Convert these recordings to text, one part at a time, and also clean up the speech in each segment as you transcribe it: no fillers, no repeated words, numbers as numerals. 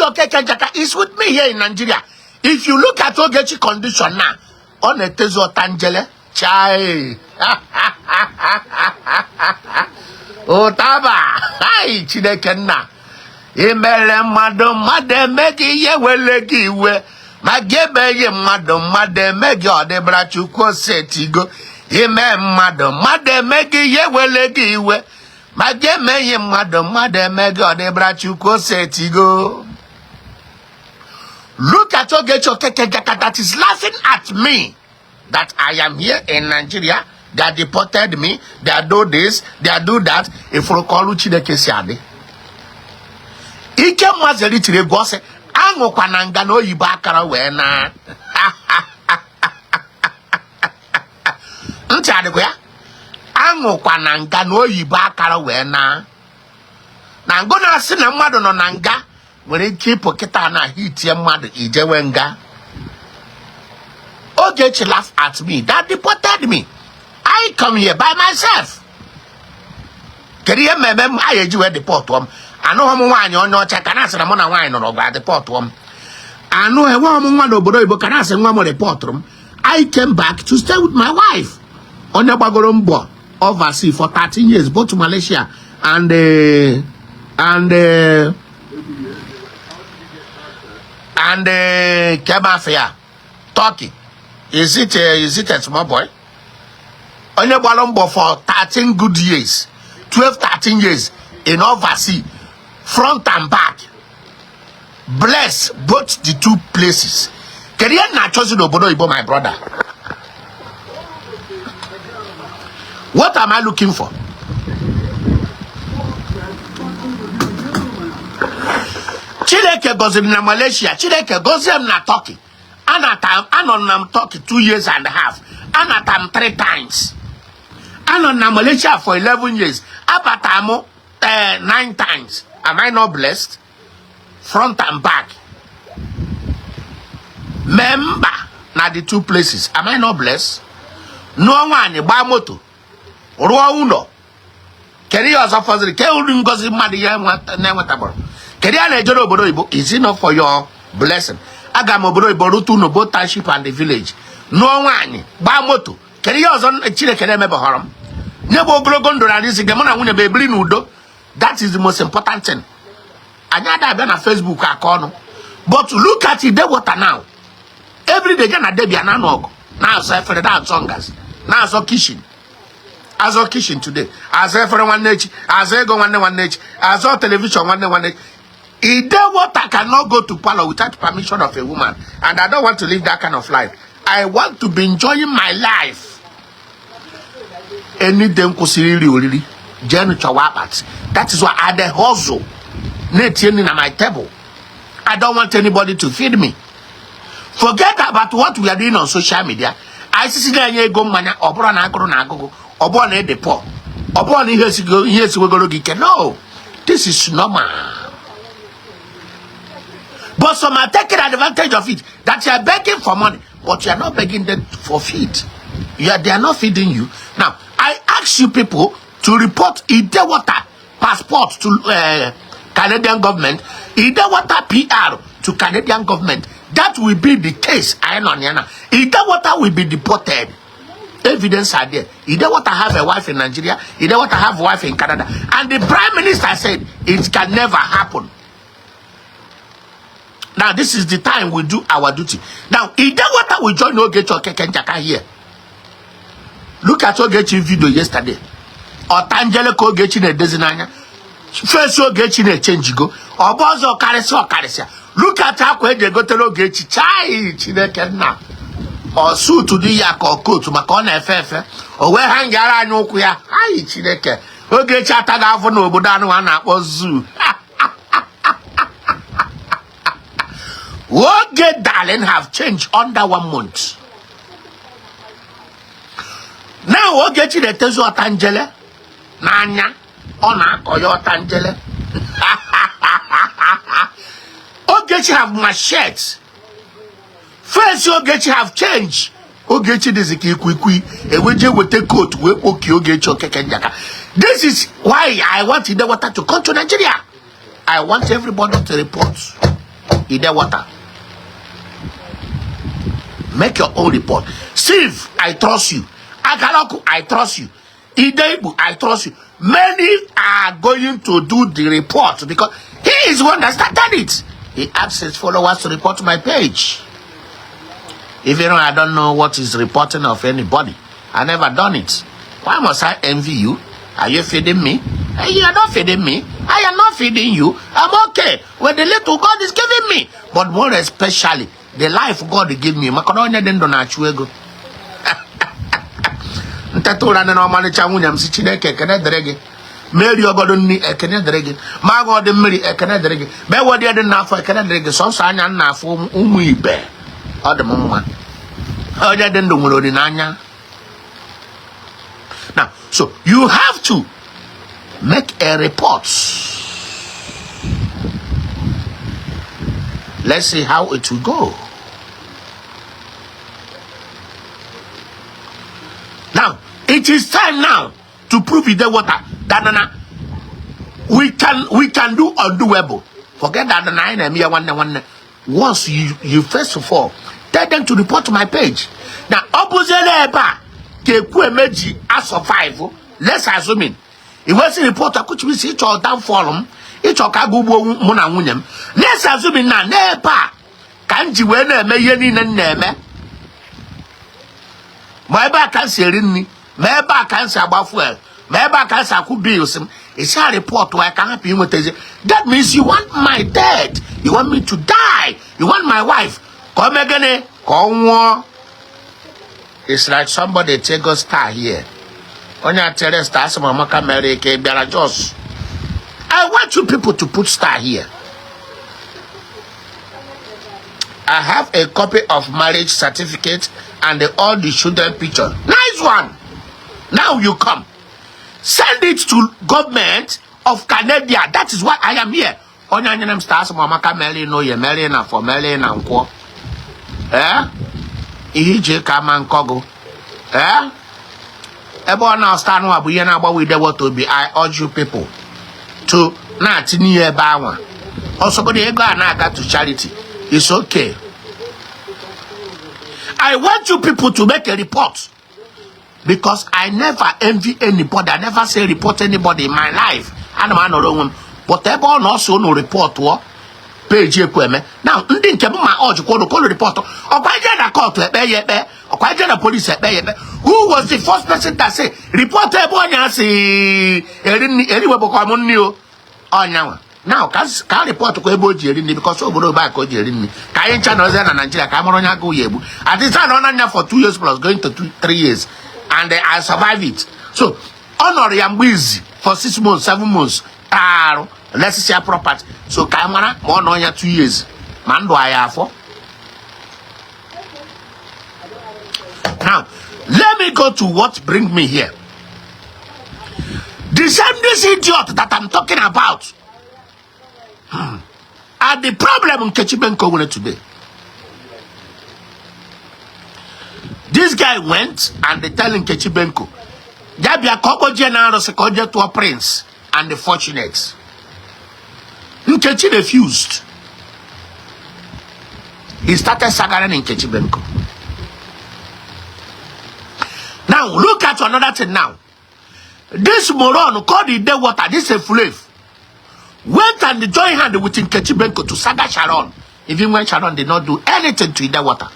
Okeke Njaka is with me here in Nigeria. If you look at Ogechi condition now, ọ na-etezi ọtanjele chai ụtaba. Hai, Chineke nna, imere mmadụ, mmadụ eme gị ihe wele gị iwe, ma gị emeghị mmadụ, mmadụ eme gị ọdịbara. Chukwu osetigo. Ime mmadụ, mmadụ eme gị ihe wele gị iwe, ma gị emeghị mmadụ, mmadụ eme gị ọdịbara. Chukwu osetigo. Look at Ogechi Okeke Njaka that is laughing at me that I am here in Nigeria. They are deported me. They are do this, they are do that. Ifuru ka ọrụ Chineke si adị. Ike Mazeli tiri egwu, ọsị aṅụkwa na nga na oyibo akara wee na ntị adịkwa ya. Aṅụkwa na nga na oyibo akara wee na na ngụ na-asị na mmadụ nọ na nga nwere ike ịpụ kịta na hitie mmadụ ijewe nga. Ogechi laugh at me that deported me. I come here by myself. Kedu ihe mmemme m a eji wee deportụọ m? Anụghị m nwaanyị onye ọcha ka na-asị na mụ na nwaanyị nọrọ gwa deportụọ m. Anụ enweghị m nwa n'obodo oyibo ka na-asị nwa m reportụrụ m. I came back to stay with my wife, onye gbagoro mbọ overseas for 13 years, both Malaysia and Kemafia, Turkey. Is it a small boy? Onye gbara mbọ for 13 good years, 12, 13 years in overseas, front and back, bless both the two places. Kedu ihe m na-achọzi n'obodo oyibo, my brother? What am I looking for? Chineke gọziri na Malaysia, Chineke gọzie m na Turkey. Anọ na m Turkey 2 years and a half, anata m three times. Anọ na Malaysia for 11 years, abata m nine times. Am I not blessed front and back? Mee mba na the two places. Am I not blessed? Nụọ nwaanyị, gbaa moto, rụọ ụlọ. Kedu ihe ọzọ fọziri? Ke uru ngozi mmadụ ihe na-enwetabụrụ? Kedu ya na-eje n'obodo oyibo? Is it not for your blessing? Aga m obodo oyibo rute unu, both township and the village, nụọ nwaanyị, gbaa moto. Kedu ihe ọzọ Chineke na-emebeghọrọ m? Nye bụ ogologo ndụ na isi gị, mụ na nwunye m ebiri n'udo. That is the most important thing. Anyị ada abịa na Facebook aka ọnụ, but look at Idewota now. Every day ya na debia na-anụ ọgụ, na-azọ efere, na-azọ ngazi, na-azọ kitchen, azọ kitchen today, azọ efere nwanne echi, azọ ego nwanne nwanne echi, azọ television nwanne nwanne echi. Idewota cannot go to parlor without permission of a woman, and I don't want to live that kind of life. I want to be enjoying my life. Any day m kwụsịrị iri oriri, jeenụ chọwa akpati. That is why I dey hustle na-etinye nri na my table. I don't want anybody to feed me. Forget about what we are doing on social media. ICC na-enye ego mmanya, ọ bụrụ na agụrụ na agụgụ, ọ bụrụ na ede pọ, ọ bụrụ na ihe esiwegoro gị ike. No, this is normal, but some are taking advantage of it, that you are begging for money, but you are not begging them for feed. You are they are not feeding you. Now I ask you people to report Idewota passport to Canadian government, Idewota PR to Canadian government. That will be the case. I know now Idewota will be deported. Evidence are there. Idewota have a wife in Nigeria. Idewota have a wife in Canada. And the prime minister said it can never happen. Now this is the time we do our duty. Now Idewota will join Ogechi Okeke Njaka here. Look at Ogechi video yesterday. Ọtanjele ka Ogechi na-edezi n'anya. Face Ogechi na-echenjigo. Ọ bụ ọzọ karịsịa ọkarịsịa. Look at akwa eji egotere Ogechi. Chai, Chineke nna. Ọ suit dị ya ka ọ coat maka ọ na-efe efe. O wee ha ngara anya ụkwụ ya. Hai, Chineke. Ogechi ataghị afọ n'obodo anụ a na-akpọ zoo. Oge darling have changed under one month. Now Ogechi na-etezi ọtanjele n'anya, ọ na-akọ ya ọtanjele. Ogechi have machete. Face Ogechi have changed. Ogechi dịzi ka ikwikwii eweje weta coat wee kpokie Ogechi Okeke Njaka. This is why I want Idewota to come to Nigeria. I want everybody to report. Ide Water. Make your own report. Steve, I trust you. Akaloku, I trust you. Ideibu, I trust you. Many are going to do the report because he is the one that started it. He asked his followers to report to my page. Even though I don't know what is reporting of anybody, I never done it. Why must I envy you? Are you feeding me? You are not feeding me. I am not feeding you. I'm okay with the little God is giving me. But more especially, the life God give me. Maka na onye dị ndụ na-achụ ego. Nteta ụra na ọmalịcha nwunye m si Chineke ekene dịrị gị. Ma eri ọgọdọ nri ekene dịrị gị. Ma aṅụ dị mmiri ekene dịrị gị. Ma ewe dị n'afọ ekene dịrị gị. Sọnsọ anya m na-afụ ụmụ ibe. Ọ dị m mma. Onye dị ndụ nwere olileanya. Now, so you have to make a report. Let's see how it will go. Now, it is time now to prove Ide Water that na, we can do undoable. Forget that 9 and 1 1. Once you first of all tell them to report to my page. Now, opposite ebe a ka Ekwueme ji a survive. Let's assume it. Iwesi report akuchibisi ịchọ downfall m, ịchọ ka agụ gbuo mụ na nwunye m. Let's assume na n'ebe a ka m ji wee na-eme ihe niile m na-eme. Ma ebe a ka m si eri nri, ma ebe a ka m si agba fuel, ma ebe a ka m si akwụ bills m. Isi a report wa ka hapụ inwetazi. That means you want my death. You want me to die. You want my wife. Ka o mee gịnị? Ka ọ nwụọ. It's like somebody take a star here. Onye a tere star asị m Amaka mere ike bịara Jos. I want you people to put star here. I have a copy of marriage certificate and all the children picture. Nice one. Now you come. Send it to government of Canada. That is why I am here. Onye anyere m star asị m Amaka mere n'oye mere na afọ mere na nkwọ. Ihe iji ka ama nkọgụ. Ebe ọ na star nwa bụ ihe na-agbanwe Ide Water obi. I urge you people to na-atinye ya ebe anwa. Ọsọgodo ego a na-aga to charity. It's okay. I want you people to make a report because I never envy anybody. I never say report anybody in my life. Ana m anọrọ onwe m. But ebe ọ na ọsọ unu report ọ page Ekwueme. Now ndị nke m ma ọ jikwa unu ka unu report. Ọkwa ije na court ekpe ya ekpe. Ọkwa ije na police ekpe ya ekpe. Who was the first person that say report ebe onye asị eri nri eriwebụkwa m nri o ọnyanwa. Now ka report kwa ebe o ji eri nri because obodo ebe a ka o ji eri nri. Ka anyị ncha nọzie na Nigeria ka a mara onye agụụ ya egbu. At least anọ na anya for 2 years plus going to 2, 3 years and I survive it. So ọ nọrọ ya mgbe izi for 6 months 7 months taa arụ lesisia property. So ka a mara ma ọ nọ ya 2 years ma ndụ anyị afọ. Now let me go to what bring me here. The same this idiot that I'm talking about are the problem Nkechi Benko nwere today. This guy went and they tell Nkechi Benko, ya bịa ka ọ kpọjie na arụsị ka ọ jee tụọ Prince and the Fortunate. Nkechi refused. He started sagaring Nkechi Benko. Now look at another thing now. This moron called Ide Water, this a slave, went and joined hand with Nkechi Benko to saga Sharon, even when Sharon did not do anything to Ide Water.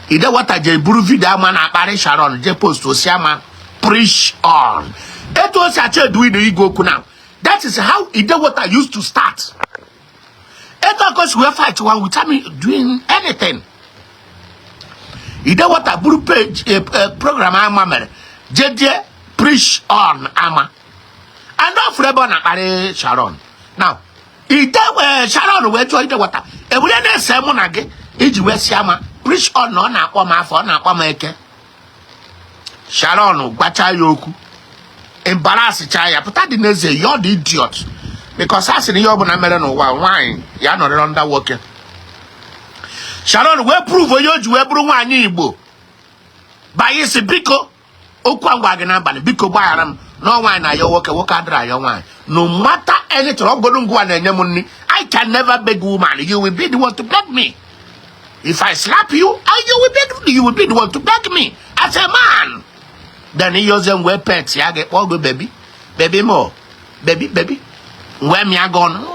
Ide Water je buru video ama na akparị Sharon, je post osiama preach on. Etu o si achọ Edwin igwe okwu now. That is how Ide Water used to start. Etu akọsi wee fight one without me doing anything. Ide Water buru page program ama mere jeje preach on ama. And ọ fụrụ ebe ọ na-akparị Sharon. Now, Ide Sharon wee jụọ Ide Water, ebule na-ese mụ na gị iji wee si ama preach on na ọ na-akpọ m afọ, ọ na-akpọ m eke. Sharon gwacha ya okwu, embarrass cha ya, pụta dị n'eze, you're the idiot. Because a sị na ihe ọbụla mere n'ụwa nwaanyị ya nọrịrị nda nwoke. Sharon wee prove onye o ji wee bụrụ nwaanyị Igbo. Banye si biko okwu a gwa gị n'abalị, biko gbaghara m Na nwaanyị na-ayọ nwoke, nwoke adịrị ayọ nwaanyị. No matter anything, ọ bụgodu ngwa na-enye m nri, I can never beg woman. You will be the one to beg me. If I slap you, you will be the one to beg me as a man. Then iyozie m wee pet ya gị, kpọọ gị baby, baby mo, baby, baby, wee mịa gị ọnụ,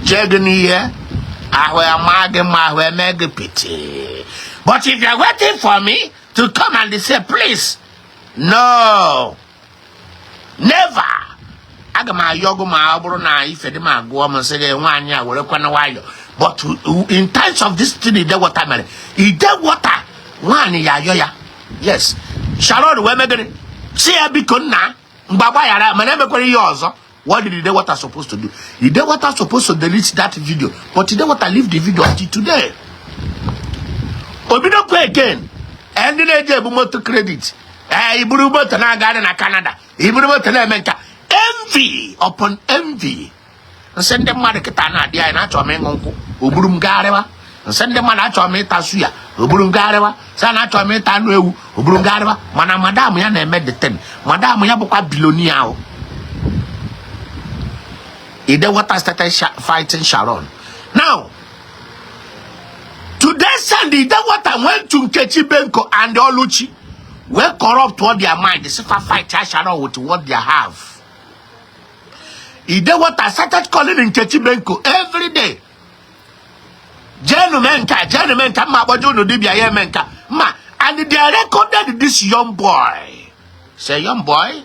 jee gị n'ihe ahụ ya maa gị mma, ahụ eme gị piti. But if you are waiting for me to come and say please, no, never. Aga m ayọ gị ma ọ bụrụ na ife dị m agụọ m, sị gị nwaanyị a werekwana nwayọ. But in times of this thing Ide Water mere, Ide Water, nwaanyị ya ayọ ya. Yes, Sharon wee megịrị si ya biko nna mgbe agbaghara, mana emekwara ihe ọzọ. What did Ide Water supposed to do? Ide Water supposed to delete that video, but Ide Water leave the video until today. Obidokwa again. Ndị na-eji ebu moto credit, ee, iburu moto na-agagharị na Canada, iburu moto na-eme nka. Envy upon envy. Nsị ndị mmadụ kịta na-adị anyị na-achọ m ịṅụ nkwụ, oburu m gagharịwa. Nsị ndị mmadụ achọrọ m ịta suya, oburu m gagharịwa. Sị na achọrọ m ịta anụ ewu, oburu m gagharịwa. Mana madam ya na-eme the thing. Madam ya bụkwa billionaire ahụ. Ide Water started fighting Sharon. Now today Sunday, Ide Water went to Nkechi Benko and Oluchi wee corrupt all their mind, say fa fight Sharon with what they have. Ide Water started calling Nkechi Benko every day. Jenu mee nka, jenu mee nka, mma akpọje unu dibịa ya eme nka mma. And they recorded this young boy. Say young boy,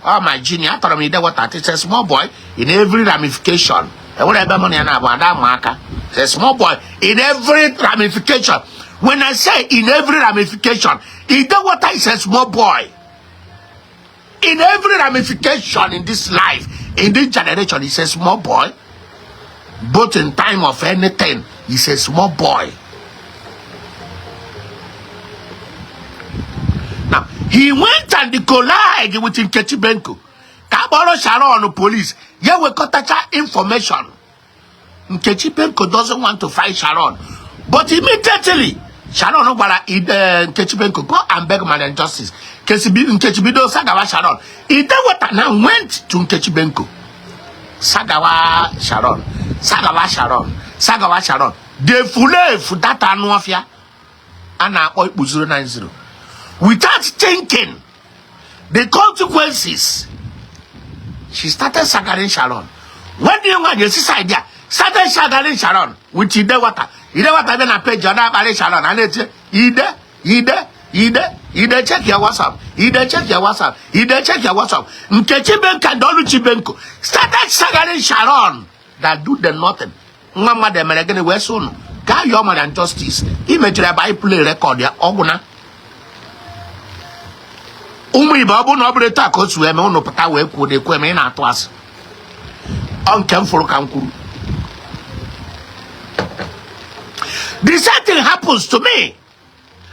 oh my junior, atọrọ m Ide Water. It's a small boy in every ramification. Enwere ebe mụ na ya na-abụ ada ama aka. It's a small boy in every ramification. When I say in every ramification, Ide Water is a small boy in every ramification in this life, in this generation. He's a small boy. Both in time of anything, he's a small boy. Now he went and collide with Nkechi Benko ka akpọrọ Sharon police ya wekọtacha information. Nkechi Benko doesn't want to fight Sharon, but immediately Sharon gwara Nkechi Benko, "Go and beg Madam Justice." Nkechi bido sagawa Sharon. Ide Water now went to Nkechi Benko, sagawa Sharon, sagawa Sharon, sagawa Sharon. The efulefu data anụ ọfịa a na-akpọ ikpu 090 without thinking the consequences, she started sagaring Sharon. When the nwaanyị esi side ya started sagaring Sharon with Ide Water, Ide Water bịa na page ọ na-akparị Sharon, a na-etinye Ide, Ide, Ide, Ide, check your WhatsApp, Ide, check your WhatsApp, Ide, check your WhatsApp. Nkechi Benko and Oluchi Benko started sagaring Sharon that do them nothing. Nwa mmadụ emere gịnị wee sị ụnụ gaa yọọ Madam Justice? Imechara ebe anyị play record ya ọgwụ na ụmụ ibe. Ọ bụrụ na ọ bụrụ etu a ka o si wee mee, ụnụ pụta wee kwuo na ekwu eme. Ị na-atụ asị. Ọ nke m fụrụ ka m kwuru. The same thing happens to me.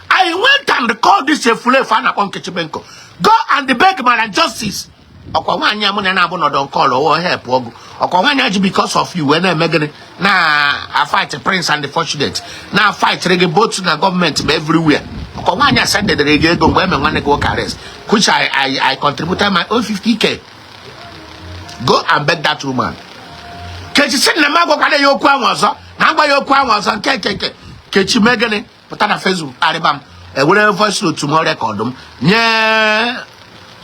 I went and called this efulefu a na-akpọ Nkechi Benko, "Go and beg Madam Justice." Ọkwa nwaanyị a mụ na ya na-abụ nọdụ nkọl ọwọ help ọgụ. Ọkwa nwaanyị a ji because of you wee na-eme gịnị na fight Prince and the Fortunate, na fight gị both na gọọmenti ma everywhere. Ọkwa nwaanyị a sendedere gị ego mgbe eme nwanne gị nwoke arrest, which I contributed my own 50K. Go and beg that woman. Kechi sị na m agwakwala ya okwu ahụ ọzọ, na agwa ya okwu ahụ ọzọ. Nke Kechi mee gịnị? Pụta na Facebook kparịba m. Ewere voice note m, record m, nye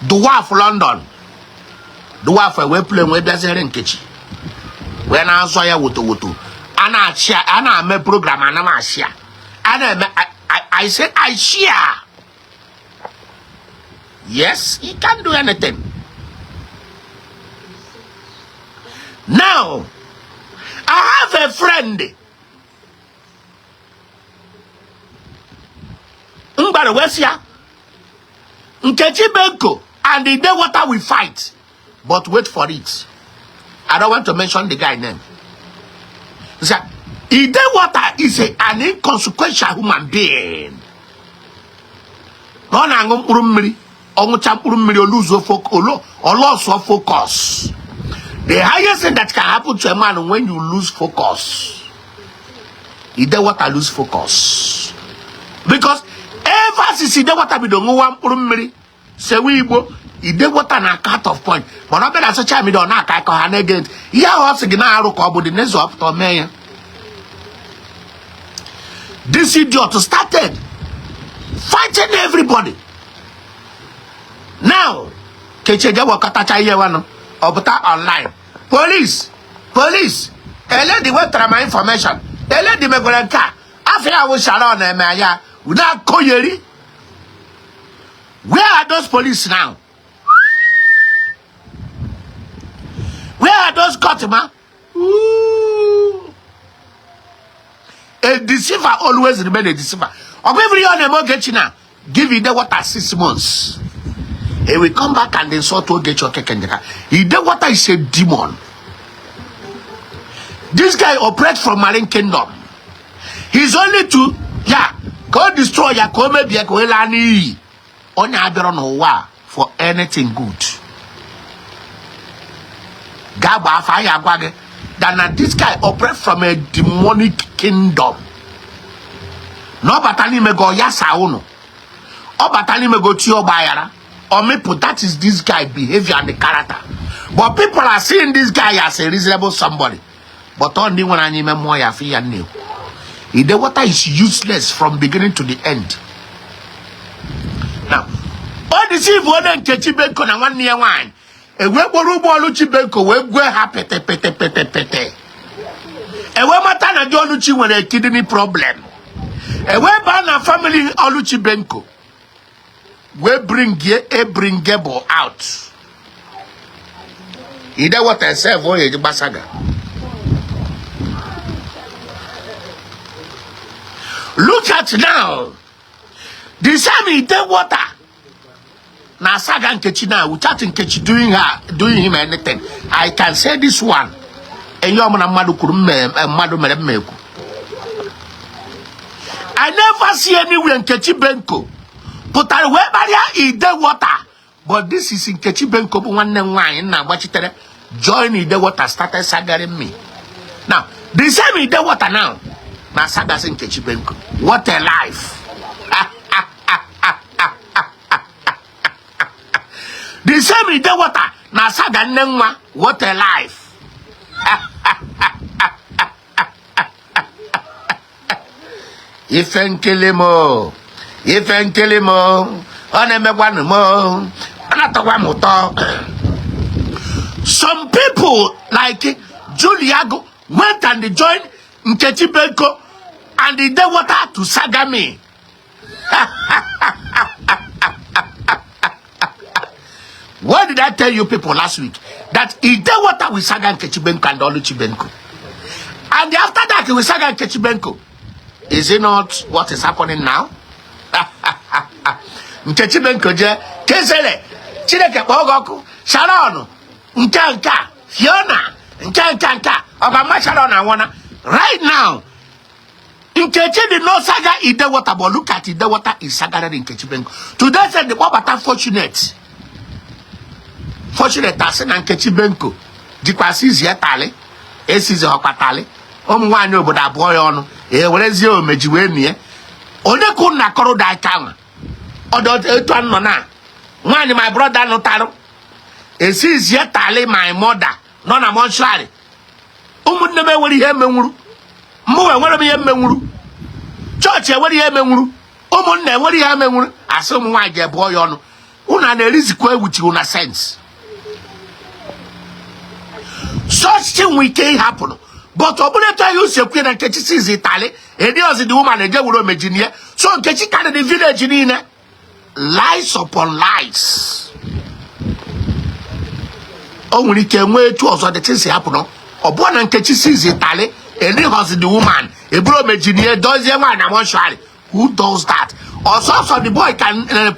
Dwarf London. Dwarf wee play, wee bịaziere Nkechi wee na-azọ ya woto woto. A na-achị, a na-eme program, ana m achị ya, a na-eme. I say I share. Yes, he can't do anything. Now I have a friend m gwara wee sị ya, Nkechi Benko and Ide Water will fight, but wait for it. I don't want to mention the guy name. He said, Ide Water is an inconsequential human being. Na ọ na-aṅụ mkpụrụ mmiri, ọ ṅụcha mkpụrụ mmiri, oluzuo olosuo focus. The highest thing that can happen to a man when you lose focus. Ide Water lose focus. Because ever since Ide Water bido ṅụwa mkpụrụ mmiri, Sewe igbo Idewata na cut off point, mana ọ bịa na social media, ọ na-aka akọ ha na-ege ntị. Ihe ahụ ọ sị gị na-arụ ka ọ bụ dị n'ezu ọpụta mee ya. This idiot started fighting everybody. Now Nkechi eje wekọtacha ihe nwanụ, ọ pụta online, "Police, police, a lady wetara my information, a lady megwara nke a, afọ ya wụ Sharon eme ya na-akọyeri." Where are those police now? Where are those customer? Ooh. A deceiver always remain a deceiver. Ọkwa every year na-eme Ogechi na give Idewata 6 months, he will come back and insult Ogechi Okeke Njaka. Idewata is a demon. This guy operates from Marine Kingdom. He's only to ya ka o destroy ya, ka o mebie, ka o laa n'iyi. Onye abịara n'ụwa a for anything good, gaa gbaa afa anyị agwa gị that na this guy operate from a demonic kingdom, na ọ bata n'ime gị, ọ ya saa ụnụ, ọ bata n'ime gị, otie ọgba aghara, ọmịpụ. That is this guy behavior and the character, but people are seeing this guy as a reasonable somebody, but ọ ndị nwere anya ime mmụọ ya afụ ya na-ekwu. Idewata is useless from beginning to the end. Now ọ deceive onye Nkechi Benko na nwanne ya nwaanyị, ewee kpọrọ ụgbọ Oluchi Benko wee gwe ha pete pete pete pete, ewee mata na di Oluchi nwere kidney problem, ewee baa na family Oluchi Benko wee bring a bringable out. Idewata sef onye eji gbasaga. Look at now, the same Idewata na saga Nkechi now without Nkechi doing him anything. I can say this one, enye ọmụna mmadụ kwuru mmadụ mere mmekwu. I never see anywhere Nkechi Benko pụtara wee kparịa Idewata, but this is Nkechi Benko bụ nwanne m nwaanyị nna agbachitere join Idewata, started sagaring me. Now the same Idewata now na sagasi Nkechi Benko. What a life! The same Idewata na saga nne nwa. What a life! Ife nkele m o, ife nkele m o, ọ na-emekwanụ m o, ọ na-atọkwa m ụtọ. Some people like Juliago went and joined Nkechi Benko and Idewata to saga me. What did I tell you people last week? That Idewata will saga Nkechi Benko and Oluchi Benko. And after that, he will saga Nkechi Benko. Is it not what is happening now? Nkechi Benko je kesele Chineke kpọọ gị ọkụ, Sharon nke nke a, Fiona nke nke nke a, ọga Sharon anwụọna. Right now, Nkechi did not saga Idewata, but look at Idewata is sagaring Nkechi Benko. Today said the kpọbata Fortunate. Fortunate asị na Nkechi Benko jikwa sizie tali esizi ọkwa tali ụmụ nwaanyị obodo abụọ ya ọnụ ewerezie omeji wee mie onye ka unu na-akọrọ ụda aka nwa ọdọ etu a nọ na nwaanyị my brother nụtarụ esizie tali my mother nọ na mortuary. Ụmụnne m enwere ihe emenwuru, mụ enwere m ihe emenwuru, chọọchị enwere ihe emenwuru, ụmụnna enwere ihe emenwuru, asị ụmụ nwaanyị ga-ebụọ ya ọnụ. Unu a na-erizikwa ewuchi na sense such thing nwere ike ịhapụrụ, but ọ bụrụ etu ahụ si ekwu na Nkechi sizi tali edi ọzi dị woman eje were omejinie, so Nkechi karịrị village niile. Lies upon lies. O nwere ike nwee etu ọzọ dị si hapụrụ. Ọ bụrụ na Nkechi sizi tali elihozi the woman eburu omejinie dozie nwaanyị na mortuary, who does that? Ọsọsọ the boy ka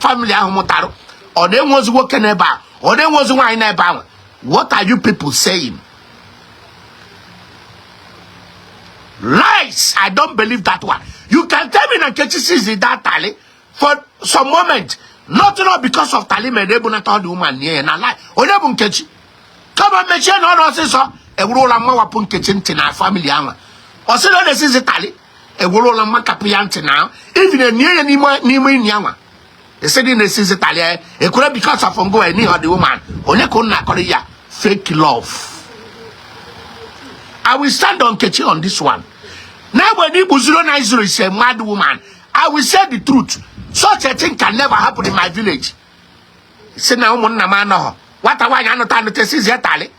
family ahụ mụtarụ, ọ na-enwe ozi nwoke n'ebe a, ọ na-enwe ozi nwaanyị n'ebe ahụ. What are you people saying? Lies. I don't believe that one. You can tell me na Nkechi sees that tali for some moment, not because of tali mere ebunata the woman near na lie. Onye bụ Nkechi? Kama mechie na ọrụ ọsịsọ ewuru ụlọ mmawapụ Nkechi ntị na family ahụ. Ọ sị na ọ na-esizi tali ewuru ụlọ mmakapụ ya ntị na even enye ya n'ime ini anwa. Esi dị na-esizi talie ekwere because of ngwa n'ihi ọ dị woman. Onye ka unu na-akọrọ ya? Fake love. I will stand on Nkechi on this one. N'agbanyeghị Igbo 090 is a mad woman. I will say the truth. Such a thing can never happen in my village. Si na ụmụnna m anọghọ. Nwata nwaanyị anụta anụta esizi ya tali.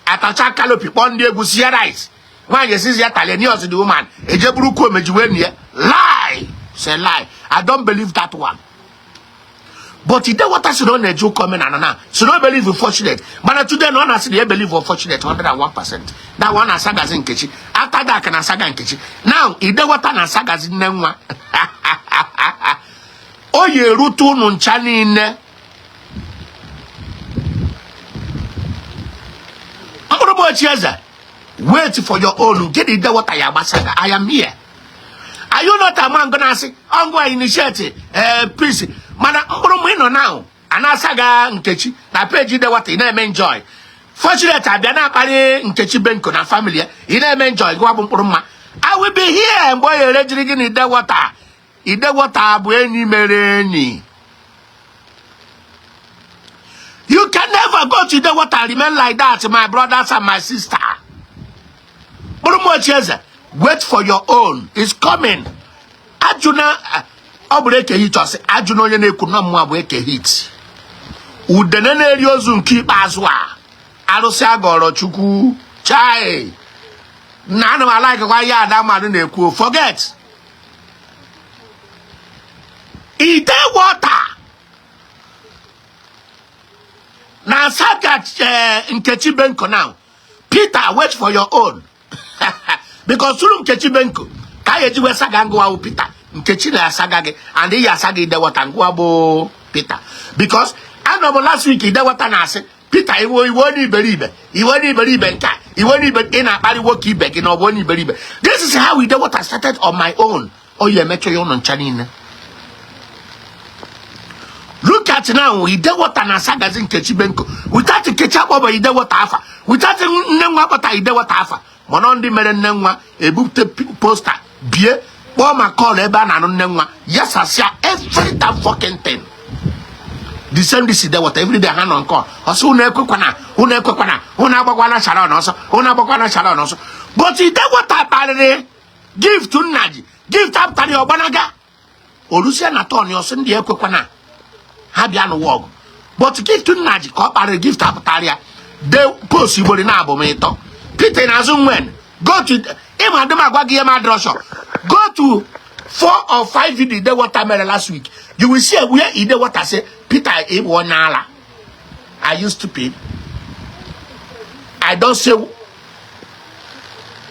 Atacha canopy, kpọọ ndị egwu, sie rice. Nwaanyị esizi ya tali ní ọzọ the woman. Eje buru ukwu omeji wee nie. Lie! Say lie. I don't believe that one. But Ide Water si na ọ na-eje ụka omenala na si na o believe fortunate, mana today na ọ na-asị na ya believe fortunate 101%. Now ọ na-asagazi Nkechi. After that na-asaga Nkechi. Now Ide Water na-asagazi nne nwa. O yi erute unu ncha niile. Mkpụrụ ụbọchị eze, wait for your own. Get Ide Water ya gbasaga. I am here. Are you not a man gonna say, I'm going to initiate peace? Mana mkpụrụ m ịnọ now, a na-asaga Nkechi na page Ide Water, ị na-eme enjoy. Fortunate abịa na-akparị Nkechi Benko na family ya, ị na-eme enjoy. Gwa bụ mkpụrụ mma. I will be here mgbe ọ ya erejiri gị na Ide Water. Ide Water bụ enyi mere enyi. You can never go to Ide Water and remain like that, my brothers and my sister. Mkpụrụ m eze, wait for your own. It's coming. Ajụna ọ bụrụ Eke Hit, ọsị ajụna onye na-ekwu na mmụọ bụ Eke Hit. Udene na-eri ozu nke ikpeazụ a, arụsị agọrọ Chukwu chai na ana m alaikwa ya. Ada mmadụ na-ekwu, forget Ide Water na saga Nkechi Benko. Now Peter, wait for your own, because through Nkechi Benko ka a eji wee saga ngwa bụ Peter. Nkechi na-asaga gị and ị ya asaga Ide Water ngwa bụ Peter, because anọ m last week, Ide Water na-asị Peter, iwe iwe onye iberibe, iwe onye iberibe nke a, iwe onye ibe, ị na-akparị nwoke ibe gị na ọ bụ onye iberibe. This is how Ide Water started on my own. O ya emecha ya ụnụ ncha niile. Look at now, Ide Water na-asagazi Nkechi Benko without Nkechi akpọba Ide Water afa, without nne nwa akpọta Ide Water afa. Mana ndị mere nne nwa ebupụta poster bie kpọọ ma call ebe a na-anụ nne nwa yasasịa every damn fucking thing. The same this Ide Water, every day ha nọ nke ọsọ, unu ekwekwana, unu ekwekwana, unu agbakwana Sharon ọsọ, unu agbakwana Sharon ọsọ. But Ide Water kparịrị Gift nna ji Gift apụtara ya ọgbanaga olusie na tọn ọsọ, ndị ekwekwana ha bịa n'ụwa ọgụ. But Gift nna ji ka ọ kparịrị Gift apụtara ya de post igbori na abụ m ịtọ. Peter na-azụ nwen, go to ịma ndị m agwa gị ihe m adịrọ. Go to four or five video Ide Water mere last week, you will see where Ide Water say, "Peter, ịbụ onye ala. Are you stupid?" I don't say,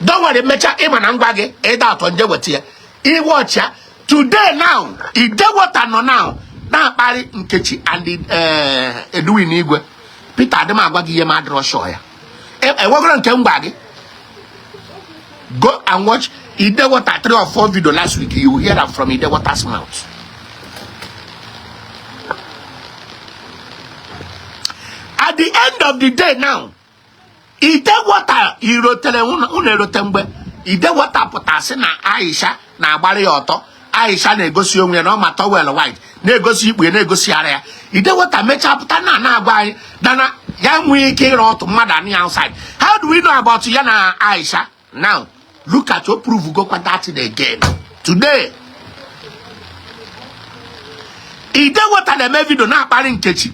don't worry. Mmecha ịma na ngwa gị ịda atọ nje weta ya iwọchi ya today. Now Ide Water nọ now na-akparị Nkechi and Edwin Igwe. Peter, adị m agwa gị ihe m adịrọ sure ya. Enwegoro nke m gwa gị. Go and watch Ide Water three or four video last week, you will hear am from Ide Water's mouth. At the end of the day now, Ide Water irotere unu erote mgbe Ide Water pụtasị na Aisha na-agbara ya ọtọ. Aisha na-egosi onwe ya na ọ ma towel white na-egosi ikpu ya, na-egosi ara ya. Ide Water mechaa pụta na na-agwa anyị na ya nwee ike ịrụ ọtụ mmadụ anụ ya outside. How do we know about ya na Aisha? Now look at o prove go that thing again today. Ide Water na-eme video na-akparị Nkechi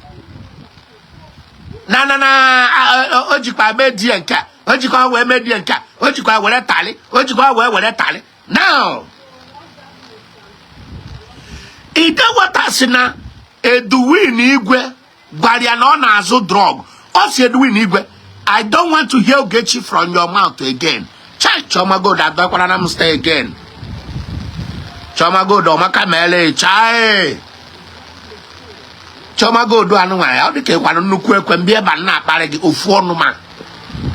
na o jikwa mee die nke a, o jikwa wee mee die nke a, o jikwa were tali, o jikwa wee were tali. Now Ide Water si na Edwin Igwe gwara ya na ọ na-azụ drug. Ọ si Edwin Igwe, "I don't want to hear Ogechi from your mouth again." Chai, Chioma Gold adọkwara na m stay again. Chioma Gold ọmaka meele. Chai, Chioma Gold anụ ya ọ dị ka ịkwara nnukwu ekwe mbịa ebe a na-akparị gị ofu ọnụ ma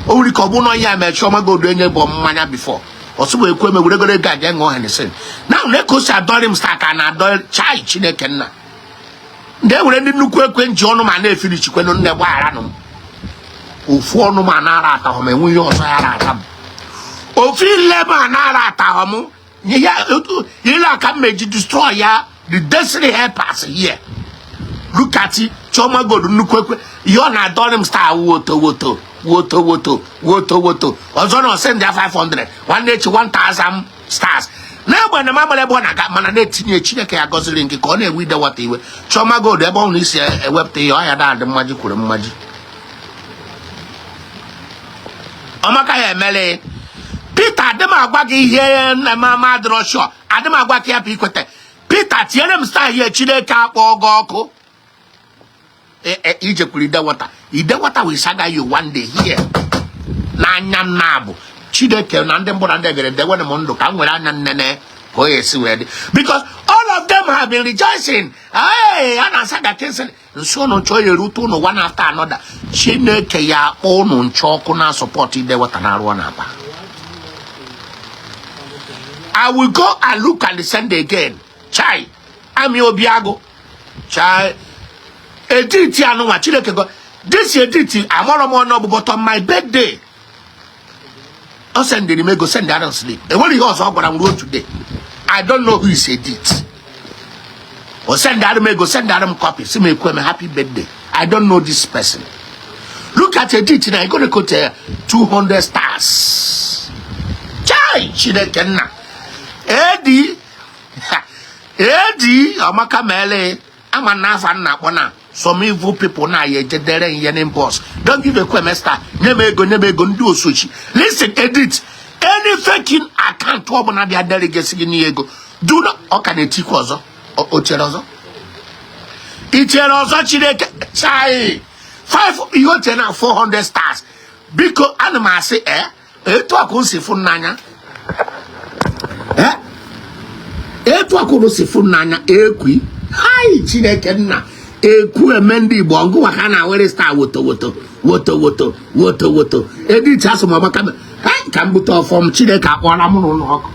o nwere ka ọ bụ na ya mee. Chioma Gold enye bụ mmanya before ọsụgbo ekwe me weregoro ego aja ṅụọ Hennessy na na ka o si adọrị m sta ka na-adọ. Chai, Chineke nna, ndị e nwere ndị nnukwu ekwe nji ọnụ ma na-efiri chikwenụ nne gbaghara nụ m. Ofu ọnụ ma nara atahụ m, enwe ihe ọzọ ya ara m. Ofu ile ma nara atahụ m ihe ile aka m meji destroy ya the destiny helpers here. Look at Chioma Gold nnukwu ekwe ihe ọ na-adọrọ m star woto woto woto woto woto woto ọzọ na ọ send ya 500 nwanne echi 1000 stars na-egbe na mamara ebe ọ na-aga mana na-etinye Chineke ya gọziri gị ka ọ na-ewe ide wata iwe. Chioma Gold ebe ọ na isi ewepụta ihe ọ ya na-adị mmaji kwuru mmaji. Ọmaka ya emele Peter adị m agwa gị ihe nna m ama adịrọ sure adị m agwa ka ya bụ ikwete. Peter tinyere m star ihe Chineke akpọ gị ọkụ. Ijekwuru Idewata. Idewata will saga you one day here n'anya m na-abụ Chineke na ndị mbụ na ndị egere dewere m ndụ ka m nwere anya nnene ka o esi wee dị, because all of them have been rejoicing. Hey, a na-asaga Kingsley nsi ụnụ nchọ ya erute ụnụ one after another. Chineke ya akpọ ụnụ nchọ ọkụ na support Idewata na arụ ọ na-akpa. I will go and look and send again. Chai, Ami Obiago. Chai, edit anụnwa Chineke go. This edit amọrọ m ọnụ but on my birthday. Ọ sendịrị m ego send Aaron sleep. Enwere ihe ọzọ ọ gwara m ruo today. I don't know who is edit. O send m ego send m copy. Si m ekwe m happy birthday. I don't know this person. Look at edit na ego na-ekote 200 stars. Chai, Chineke nna. Edi edi Amaka mele ama na afa nna akpọ na some evil people na ya ejedere ihe n'inbox. Don't give Ekwueme star. Nye m ego, nye m ego ndị osochi. Listen, edit any faking account ọbụla bịa dere gesi gị n'ihe ego. Do not ọ ka na-etikwa ọzọ. O chere ọzọ. I chere ọzọ Chineke chai. Five ihe o chere na 400 stars. Biko ana m asị etu a ka o si fụ n'anya. Etu a ka unu si fụ n'anya ekwi. Hai Chineke nna Ekwueme ndị Igbo ngụwa ka a na-awere star woto woto woto woto woto woto edit asụ m ọmaka hai ka m bute ọfọm Chineke akpọọla m n'ụlọ ọkụ.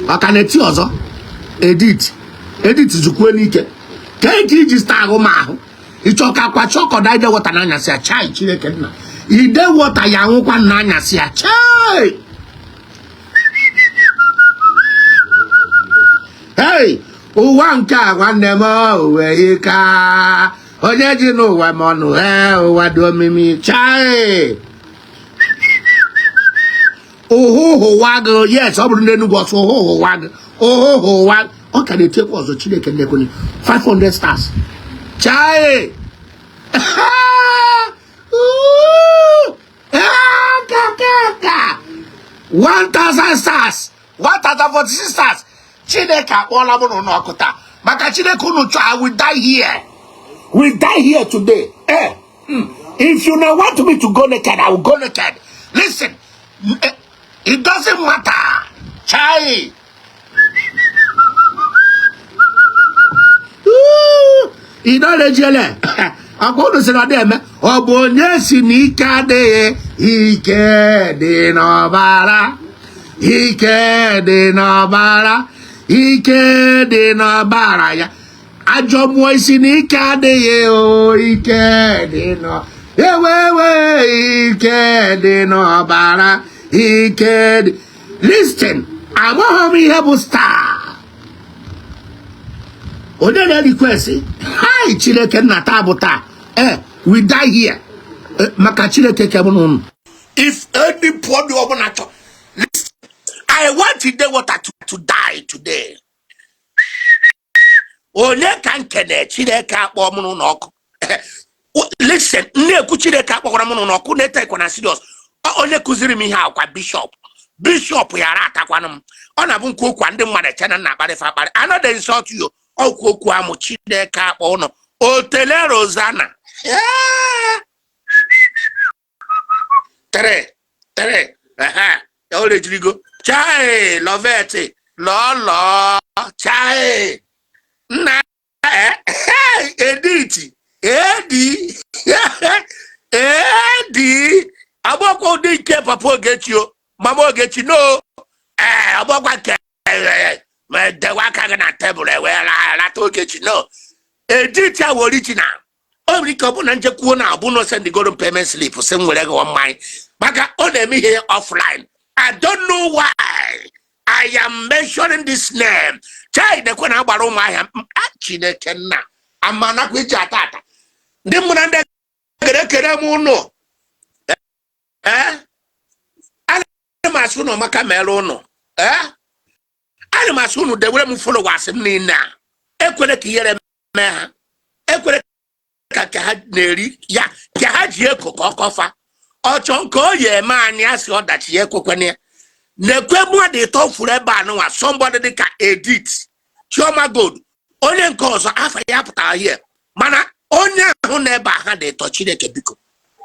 Maka na eti ọzọ edit edit zukwuo n'ike ka eke iji star ahụ ma ahụ ịchọ ka akwa chọkọda ide wọta n'anyasị ya chai Chineke nna ide wọta ya nwụkwa n'anyasị ya chai. Hey, ụwa nke a nwanne m uwe ike onye ji n'ụwa m ọnụ ụwa dị omimi chai. Ụhụhụwa gị yes ọ bụrụ n'Enugwu ọsọ ụhụhụwa gị ụhụhụwa ọ ka na-etekwa ọzọ Chineke na-ekwenye 500 stars chai. Kaka 1000 stars 1046 stars Chineke akpọọla m n'ụlọ ọkụ taa maka Chineke unu chọọ I will die here. We die here today. If you now want me to go naked, I will go naked. Listen, it doesn't matter. Chai. Ị nọ akwa unu sị na ọ dị eme ọ bụ onye si n'ike adịghị ike dị n'ọbara ike dị n'ọbara ike dị n'ọbara ya ajọ mmụọ isi n'ike adịghị o ike dị nọ ewewe ike dị n'ọbara ike dị. Listen, amaghị m ihe bụ star onye na-request hai Chineke nna taa bụ taa we die here maka Chineke kebụ n'ụnụ. If anybody ọbụla chọ, I want Idewata to die today. Onye ka nkene Chineke akpọ m n'ụlọ ọkụ. Listen, na-ekwu Chineke akpọkwara m n'ụlọ ọkụ na-etekwa na serious. Onye kụziri m ihe akwa bishọp bishọp yara atakwanụ m ọ na-abụ nkwu okwu ndị mmadụ eche na nna akparịfa akparị I no dey insult you. Okwu okwu amụ Chineke akpọ ụnụ otele Rosanna tere tere o rejirigo chai Loveti Lọlọ chai nna, Edith, edi edi agbọkwa ụdị nke papa Ogechi o, mama Ogechi no. Ee, ọgbọkwa nke ma dewe aka gị na tebụl ewee rata Ogechi no. Edith ahụ original, o nwere ike ọ bụ na njekwuo na abụ na sendigoro m payment slip, sị m were gị mmanya maka ọ na-eme ihe offline. I don't know why I am mentioning this name. Chai, nekwe na agbara Ụmụahịa. Chineke nna, ama nakwa iji ata ata ndị mụ na ndị ekere ekere m ụnụ. Ee, ana m asị ụnụ maka mere ụnụ. Ee, ana m asị ụnụ dewere m followers m niile a. Ekwere ka ihere mee ha, ekwere ka nke ha na-eri ya ka ha ji eko ka ọ kọfa ọchọ nke o yi eme anyị. Asị ọdachi ya ekwekwana ya. Na-ekwe mmadụ ịtọ furu ebe a nụnwa, somebody dịka Edith Chioma Gold, onye nke ọzọ afa ya pụtara here, mana onye ahụ na ebe a ha dị ịtọ. Chineke biko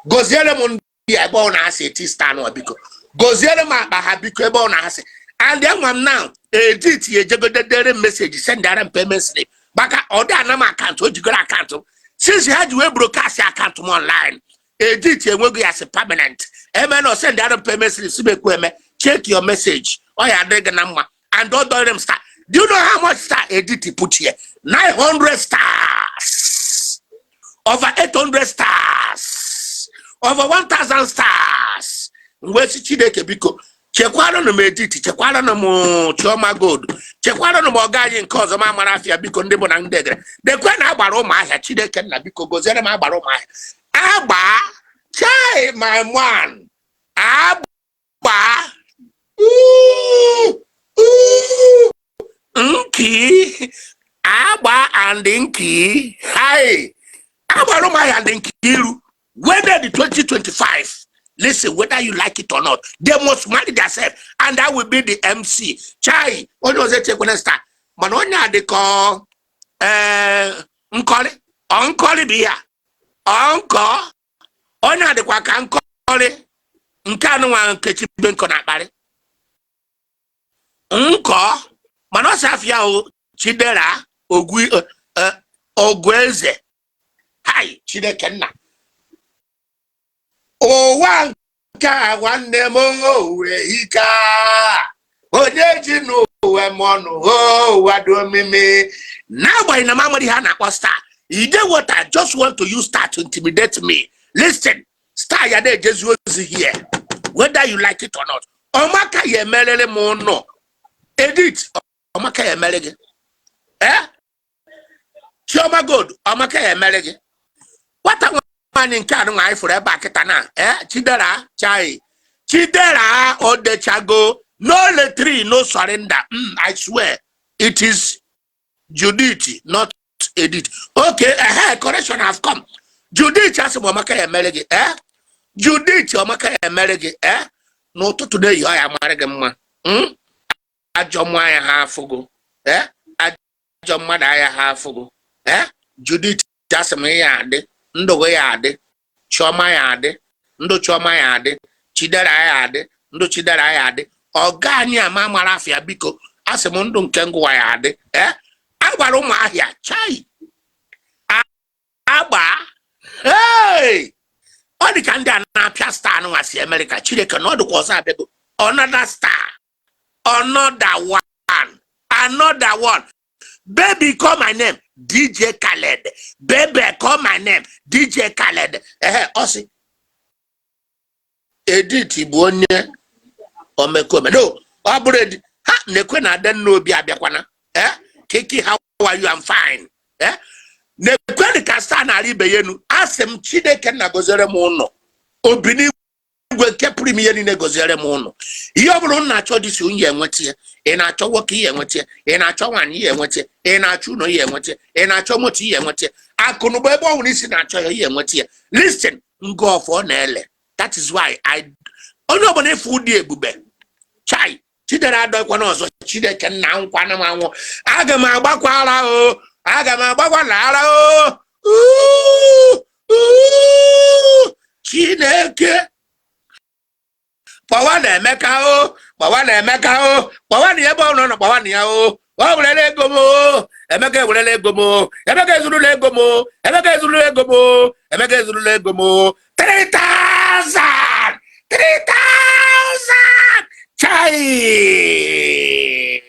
goziere m ndị a ebe ọ na-asị eti star nụwa. Biko goziere m akpa ha, biko, ebe ọ na-asị. And enwa m now, Edith ya ejegodedere m message, sendara m payment slip maka ọ dị ana m account o jigoro account m since ha ji wee broadcast account m online. Edith enweghị ya si permanent eme na sendara m payment slip, si m ekwu eme check your message. Ọ ya adịghị na mma. And ọ dọrọ m star. Do you know how much star Edith put here? 900 stars, over 800 stars, over 1000 stars. Mgbe si Chineke biko chekwaranụ m Edith, chekwaranụ m Chioma Gold, chekwaranụ m ọga anyị nke ọzọ ma mara afịa. Biko, ndị bụ na ndị egere dekwe na agbara Ụmụahịa. Chineke nna, biko goziere m agbara Ụmụahịa. Agba chai, my man, agba. Ooh, ooh, nki agba and nki hai agbara Ụmụahịa and Nkiru, whether the 2025, listen, whether you like it or not, they must marry themselves and I will be the MC. Chai, onye ọzọ echekwena star, mana onye a dị ka ee nkọrị ọ nkọrị bụ ya ọ nkọ. Onye a dịkwa ka nkọrị nke anụnwa Nkechi Benko na-akparị nkọ, mana ọ sị afịa o Chidera Ogwu Ogwueze. Hai, Chineke nna, ụwa nke a, nwanne m, owe ike a. Onye ji n'ụwa m ọnụ ụwa dị omimi. N'agbanyeghị na m amara ihe a na-akpọ star ide, what I just want to use star to intimidate me. Listen, star ya na-ejezi ozi here, whether you like it or not. Ọmaka ya emerere m ụnọ. Edith, ọmaka ya emere gị. Eh, Chioma Gold, ọmaka ya emere gị. Nwata nwaanyị nke anụ anyị fụrụ ebe a kịta na eh Chidera, chai, Chidera odechago. No retreat, no surrender. I swear it is Judith, not Edith. Okay, correction have come. Judith, asị m ọmaka ya emere gị. Eh, Judith, ọmaka ya emere gị. Eh, n'ụtụtụ na-eyi ọ ya mara gị mma. Ajọ mmụọ anya ha afụgo. Eh, ajọ mmadụ anya ha afụgo. Eh, Judith, asị m ya adị ndụ gị, ya adị. Chioma ya adị ndụ, Chioma ya adị, Chidera ya adị ndụ, Chidera ya adị. Ọga anyị ama mara afịa, biko, asị m ndụ nke ngụwa ya adị. Ee, agbara Ụmụahịa. Chai, agba. Hey! Ọ dị ka ndị a na-apịa star nwa si Amerịka. Chineke na ọ dịkwa ọzọ abịago. Another star, another one, another one. Baby, call my name, DJ Khaled. Baby, call my name, DJ Khaled. Ehe, ọ sị Edith bụ onye omekome. No, ọ bụrụ edi ha na-ekwe na Adanna Obi abịakwana. Eh, Kiki, how are you? I'm fine. Eh, na-ekwe ka star na-arị ibe ya enu. Asị m Chineke nna goziere m ụnọ obi n'igwe nke pụrụ ime ihe niile, goziere m ụnọ. Ihe ọ bụla m na-achọ dị si unyi enweta ya. Ị na-achọ nwoke, ihe enweta ya. Ị na-achọ nwaanyị, ihe enweta ya. Ị na-achọ ụlọ, ihe enweta ya. Ị na-achọ moto, ihe enweta ya. Akụnụba, ebe ọ nwere isi na-achọ ya, ihe enweta ya. Listen, ngọ ọfọ na-ele. That is why I onye ọbụla ịfụ ụdị ebube. Chai, Chidera adọkwana ọzọ. Chineke nna, nkwana m anwụ, aga m agbakwa ara o, aga m agbakwa na ara o. Uu, uu, Chineke. Kpọwa na Emeka o, kpọwa na Emeka o, kpọwa na ebe ọ nọ, kpọwa na ya o. O werela ego m o. Emeka ewerela ego m o. Emeka ezurula ego m o. Emeka ezurula ego m o. Emeka ezurula ego m o. 3000, 3000. Chai,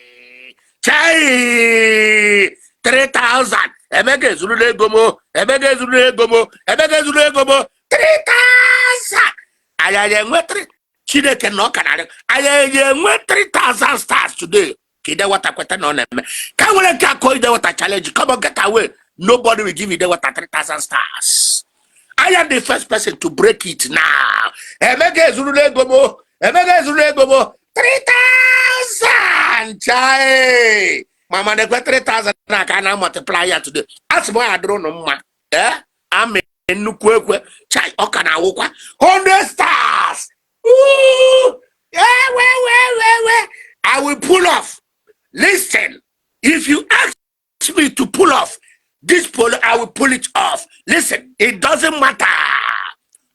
chai, 3000. Emeka ezurula ego m o. Emeka ezurula ego m o. Emeka ezurula ego m o. 3000. Anyị enwe 3. Chineke na ọ ka narị anyị enwe 3000 stars today. Ka Idewata kweta na ọ na-eme ka nwere nke akọ Idewata challenge. Come on, get away. Nobody will give Idewata 3000 stars. I am the first person to break it now. Emeka ezurula ego m o. Emeka ezurula ego m o. 3000. Chai, mama, na-ekwe 3000 na ka a na multiply ya today. A sị m ọ ya dịrị ụnụ mma. Ee, amị nnukwu ekwe. Chai, ọ ka na-awụkwa 100 stars. Ooh, yeah, well. I will pull off. Listen, if you ask me to pull off this polo, I will pull it off. Listen, it doesn't matter.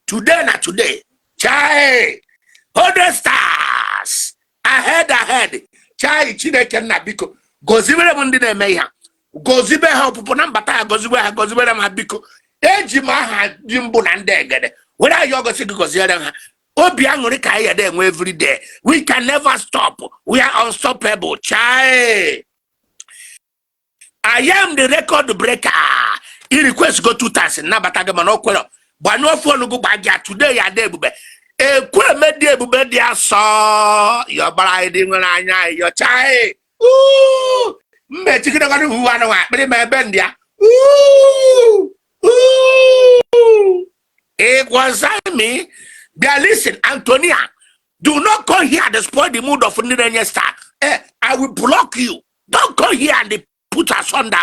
Today, not today. Chai, 100 stars. Ahead, ahead. Chai, Chineke nna, biko. Gozibere m ndị na-eme ihe a. Gozibe ha ọpụpụ na mbata ha, gozibe ha, gozibere m ha, biko. Eji m aha dị mbụ na ndị egede. Were ayọ gosi gị, goziere m ha. Obi aṅụrị ka anyị ga enwe every day. We can never stop. We are unstoppable. Chai. I am the record breaker. I request go two times, nabata gị, mana o kwere. Gbanyụọ phone gị, gbajia today. Ya dị ebube, ekweme dị ebube dị asọ, yọbara anyị dị nwere anya yọcha. Chai, mma echikidegọdụ uwe anụ akpịrị ma ebe ndị ya. Ooh, ooh. It was me. They listen, Antonia. Do not come here and spoil the mood of Nirenya star. Eh, I will block you. Don't come here and they put us under.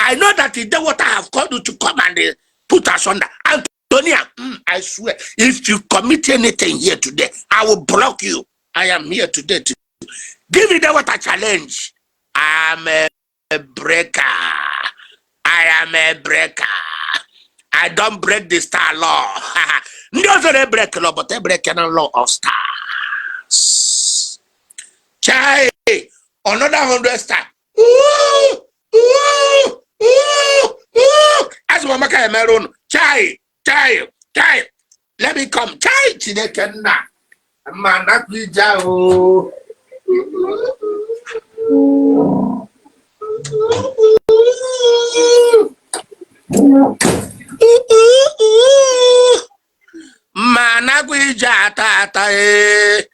I know that the water have called you to come and put us under. Antonia, I swear, if you commit anything here today, I will block you. I am here today to give you the water challenge. I'm a breaker. I am a breaker. I don't break the star law. Ndị ọzọ na-break law, but I break the law of stars. Chai, another 100 star. Ooh, ooh, ooh, ooh. Asị m Amaka emere unu. Chai, chai, chai. Let me come. Chai, Chineke nna. Mma nakwa ije ahụ. Mma nakwa ije ata ata. Ee,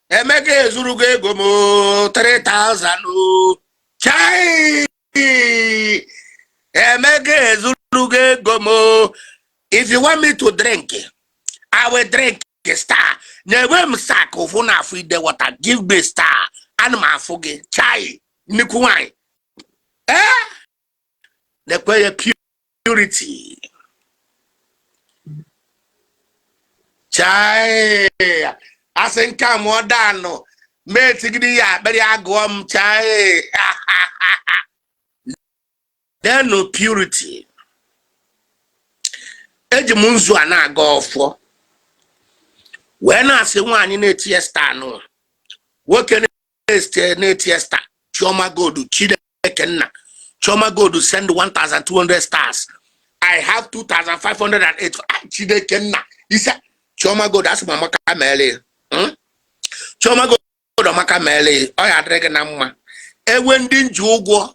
Emeka ezurugo ego m o, 3000 o. Chai, Emeka ezurugo ego m o. If you want me to drink, I will drink star. Na-enwe m star ka ụfụ na-afụ ide water. Give me star, ana m afụ gị. Chai, nnukwu nwanyị, ee, na-ekwe ya purity. Chai, asị nke a mụọ danụ ma etigide ya akpịrị agụọ m. Chai, denụ purity. Eji m nzu a na-aga ọfọ wee na-asị nwaanyị na-etinye star nụ, nwoke na-etinye star. Chioma Gold, Chineke nna, Chioma Gold send 1200 stars. I have 2508. Ah, Chineke nna, ise Chioma Gold, asị m amaka meele. Chioma Gold, amaka meele, ọ ya adịrị gị na mma. Ewe ndị nji ụgwọ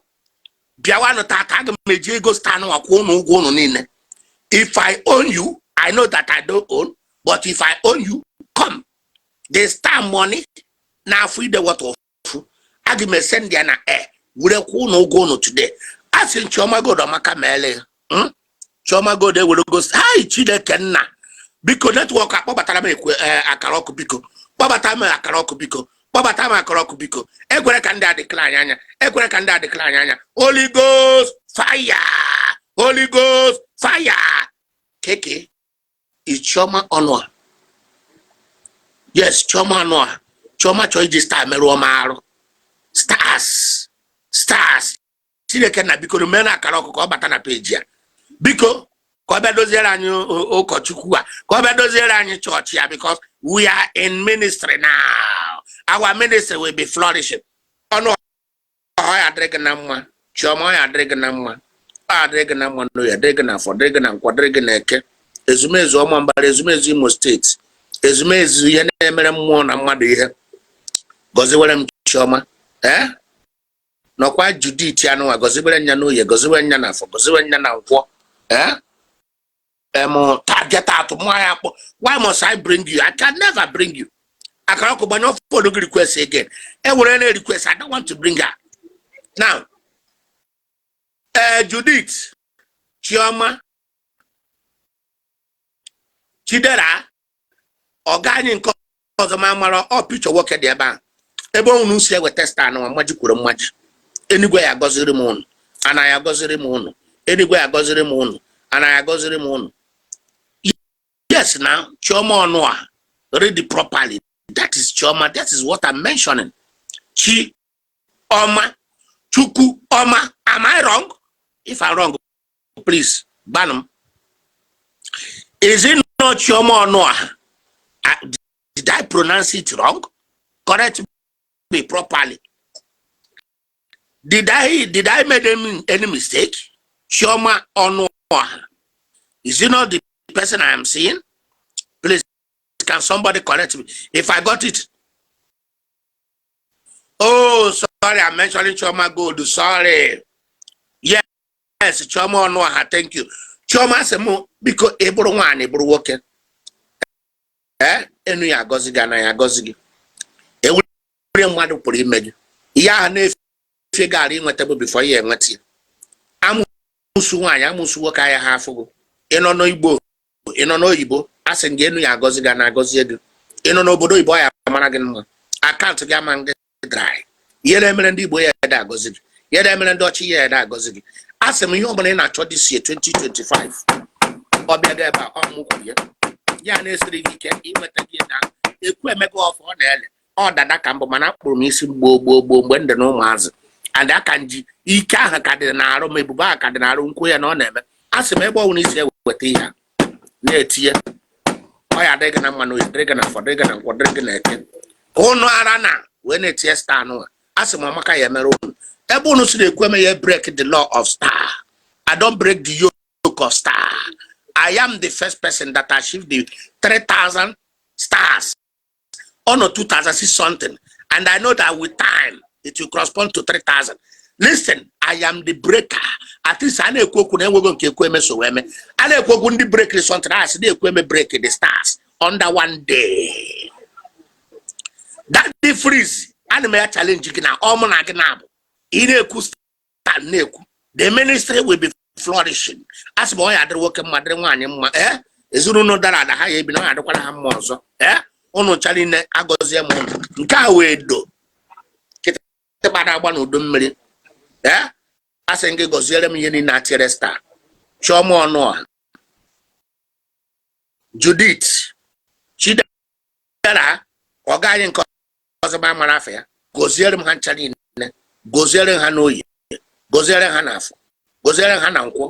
bịawanụ tata, aga m eji ego star nụ akwụ ụnụ ụgwọ ụnụ niile. If I own you, I know that I don't own, but if I own you, come. The star money na afọ ide wata ofu, aga m esend ya na air were kwụ ụnụ ụgwọ ụnụ today. A sị m Chioma Gold, amaka meele. Chioma Gold ewerego. Hai, Chineke nna, biko, network akpọbatara m ekwe akara ọkụ, biko kpọbata m akara ọkụ, biko kpọbata m akara ọkụ, biko. Ekwere ka ndị adịkla anyị anya, ekwere ka ndị adịkla anyị anya. Holy Ghost fire, Holy Ghost fire. Keke is Chioma ọnụ. Yes, Chioma ọnụ a. Chioma chọọ iji star merụọ m arụ. Stars, stars. Chineke na, biko, mee na akara ọkụ ka ọ bata na peji ya, biko. Ka ọ bịa doziere anyị ụkọchukwu a, ka ọ bịa doziere anyị chọọchị ya, because we are in ministry now. Our ministry will be flourishing. Ọnụ ọha ya adịrị gị na mma. Chiọma, ọ ya adịrị gị na mma. Ọ ya adịrị gị na mma n'oye, dịrị gị na afọ, dịrị gị na nkwọ, dịrị gị na eke. Ezumezu ọma mbara, ezumezu Imo Steeti, ezumezu ihe na-emere mmụọ na mmadụ ihe, gọziwere m Chiọma. Ee, nọkwa Judith anụnwa, gọziwere nya n'oye, gọziwere nya na afọ, gọziwere nya na nkwọ. Ee, em target atụ mụ ya akpọ. Why must I bring you? I can never bring you. Akara ọkụ, gbanye phone gị. Request again. E were na request. I don't want to bring her now. Ee, Judith, Chioma, Chidera, ọga anyị nke ọzọ, ma mara ọ pichọ nwoke dị ebe a, ebe unu si eweta star nwa mmaji kwuru mmaji. Enigwe ya gọziri m unu, ana ya gọziri m unu. Enigwe ya gọziri m unu, ana ya gọziri m unu. Yes, now Chioma Onua, read it properly. That is Chioma. That is what I'm mentioning. Chi Oma, Chukwu Oma. Am I wrong? If I'm wrong, please ban m. Is it not Chioma Onua? Did I pronounce it wrong? Correct me properly. Did I make any mistake? Chioma Onua. Is it not the person I am seeing? Please, can somebody correct me if I got it? Oh, sorry, I'm mentioning Chioma Gold. Sorry. Yes, Chioma Onuaha, thank you. Chioma sị m biko, ị bụrụ nwaanyị, bụrụ nwoke, ee, enu ya agọzi gị, anaghị agọzi gị. Enwere mmadụ pụrụ ime gị ihe ahụ na-efe gara inweta bụ before ya enweta ya. Amụsụ nwaanyị, amụsụ nwoke, ahịa ha afụgo. Ị nọ n'Igbo, ị nọ n'oyibo, a sị gị enu ya agọzi gị, na agọzie gị. Ị nọ n'obodo oyibo, ya mara gị mma. Akaụntụ gị ama gị dry. Ihe na-emere ndị Igbo ya ede agọzi gị, ihe na-emere ndị ọchị ya ede agọzi gị. A sị m, ihe ọbụla ị na-achọ this year 2025, ọ bịago ebe a. Ọ mụ kwuru ya. Ya na-esiri gị ike inweta gị na ekwu emego ọfọ, ọ na-ele ọ dada ka mbụ, mana akpụrụ m isi gboo gboo gboo mgbe m dị na ụmụazị, and aka nji ike ahụ ka dị n'arụ m, ebube ahụ ka dị n'arụ nkwụ ya na ọ na-eme. A sị m, ebe ọbụla isi eweta ihe a na-etinye, ọ ya adịghị gị na mma na oyi, dịrị gị na afọ, dịrị gị na nkwọ, dịrị gị na eke, ka ụnụ ara na wee na-etinye star nụwa. A sị m, ọmaka ya emere unu. Ebe unu si na-ekwu eme ya, break the law of star. I don't break the yoke of star. I am the first person that achieved the 3000 stars on 2006 something, and I know that with time it will correspond to 3000. Listen, I am the breaker. At least a na-ekwu okwu na enwego nke ekwu eme so wee mee. A na-ekwu okwu ndị break something, a sị na-ekwu eme break the stars under one day. That the freeze, ana m ya challenge gị na ọmụ na gị na-abụ ị na-ekwu star na-ekwu, the ministry will be flourishing. A sị m, ọ ya adịrị nwoke mma, dịrị nwaanyị mma. Ee, ezinụlọ dara ada, ha ya ebi na ọ ya adịkwara ha mma ọzọ. Ee, ụnụ ncha niile, agọzie m ụnụ. Nke a wee do kịtịkpa na-agba n'udu mmiri. Ee, a sị m gị gọziere m ihe niile atịrị star. Chioma Ọnụa, Judith, Chidera, ọga anyị nke ọzọ ma mara afọ ya, gọziere m ha ncha niile. Gọziere ha n'oyi, gọziere ha n'afọ, gọziere ha na nkwọ,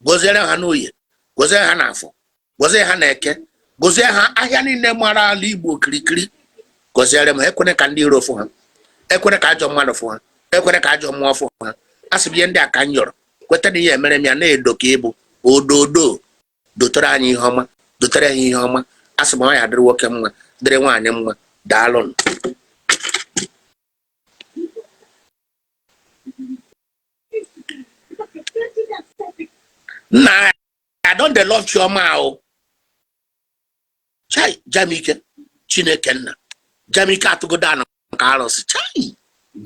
gọziere ha n'oye, gọzie ha n'afọ, gọzie ha na eke, gọzie ha ahịa niile mara ala Igbo okirikiri. Gọziere m ha. Ekwene ka ndị iro fụ ha, ekwene ka ajọ mmadụ fụ ha, ekwene ka ajọ mmụọ fụ ha. A sị m, ihe ndị a ka m yọrọ, kweta na ihe emere m ya na-edo ka ịbụ ododo dotere anyị ihe ọma, dotere ha ihe ọma. A sị m, ọ ya dịrị nwoke mma, dịrị nwaanyị mma. Daalụnụ. Nna, I don dey love Chioma o. Chai, Jamike, Chineke nna, Jamike atụgodo anụ nke arụsị. Chai,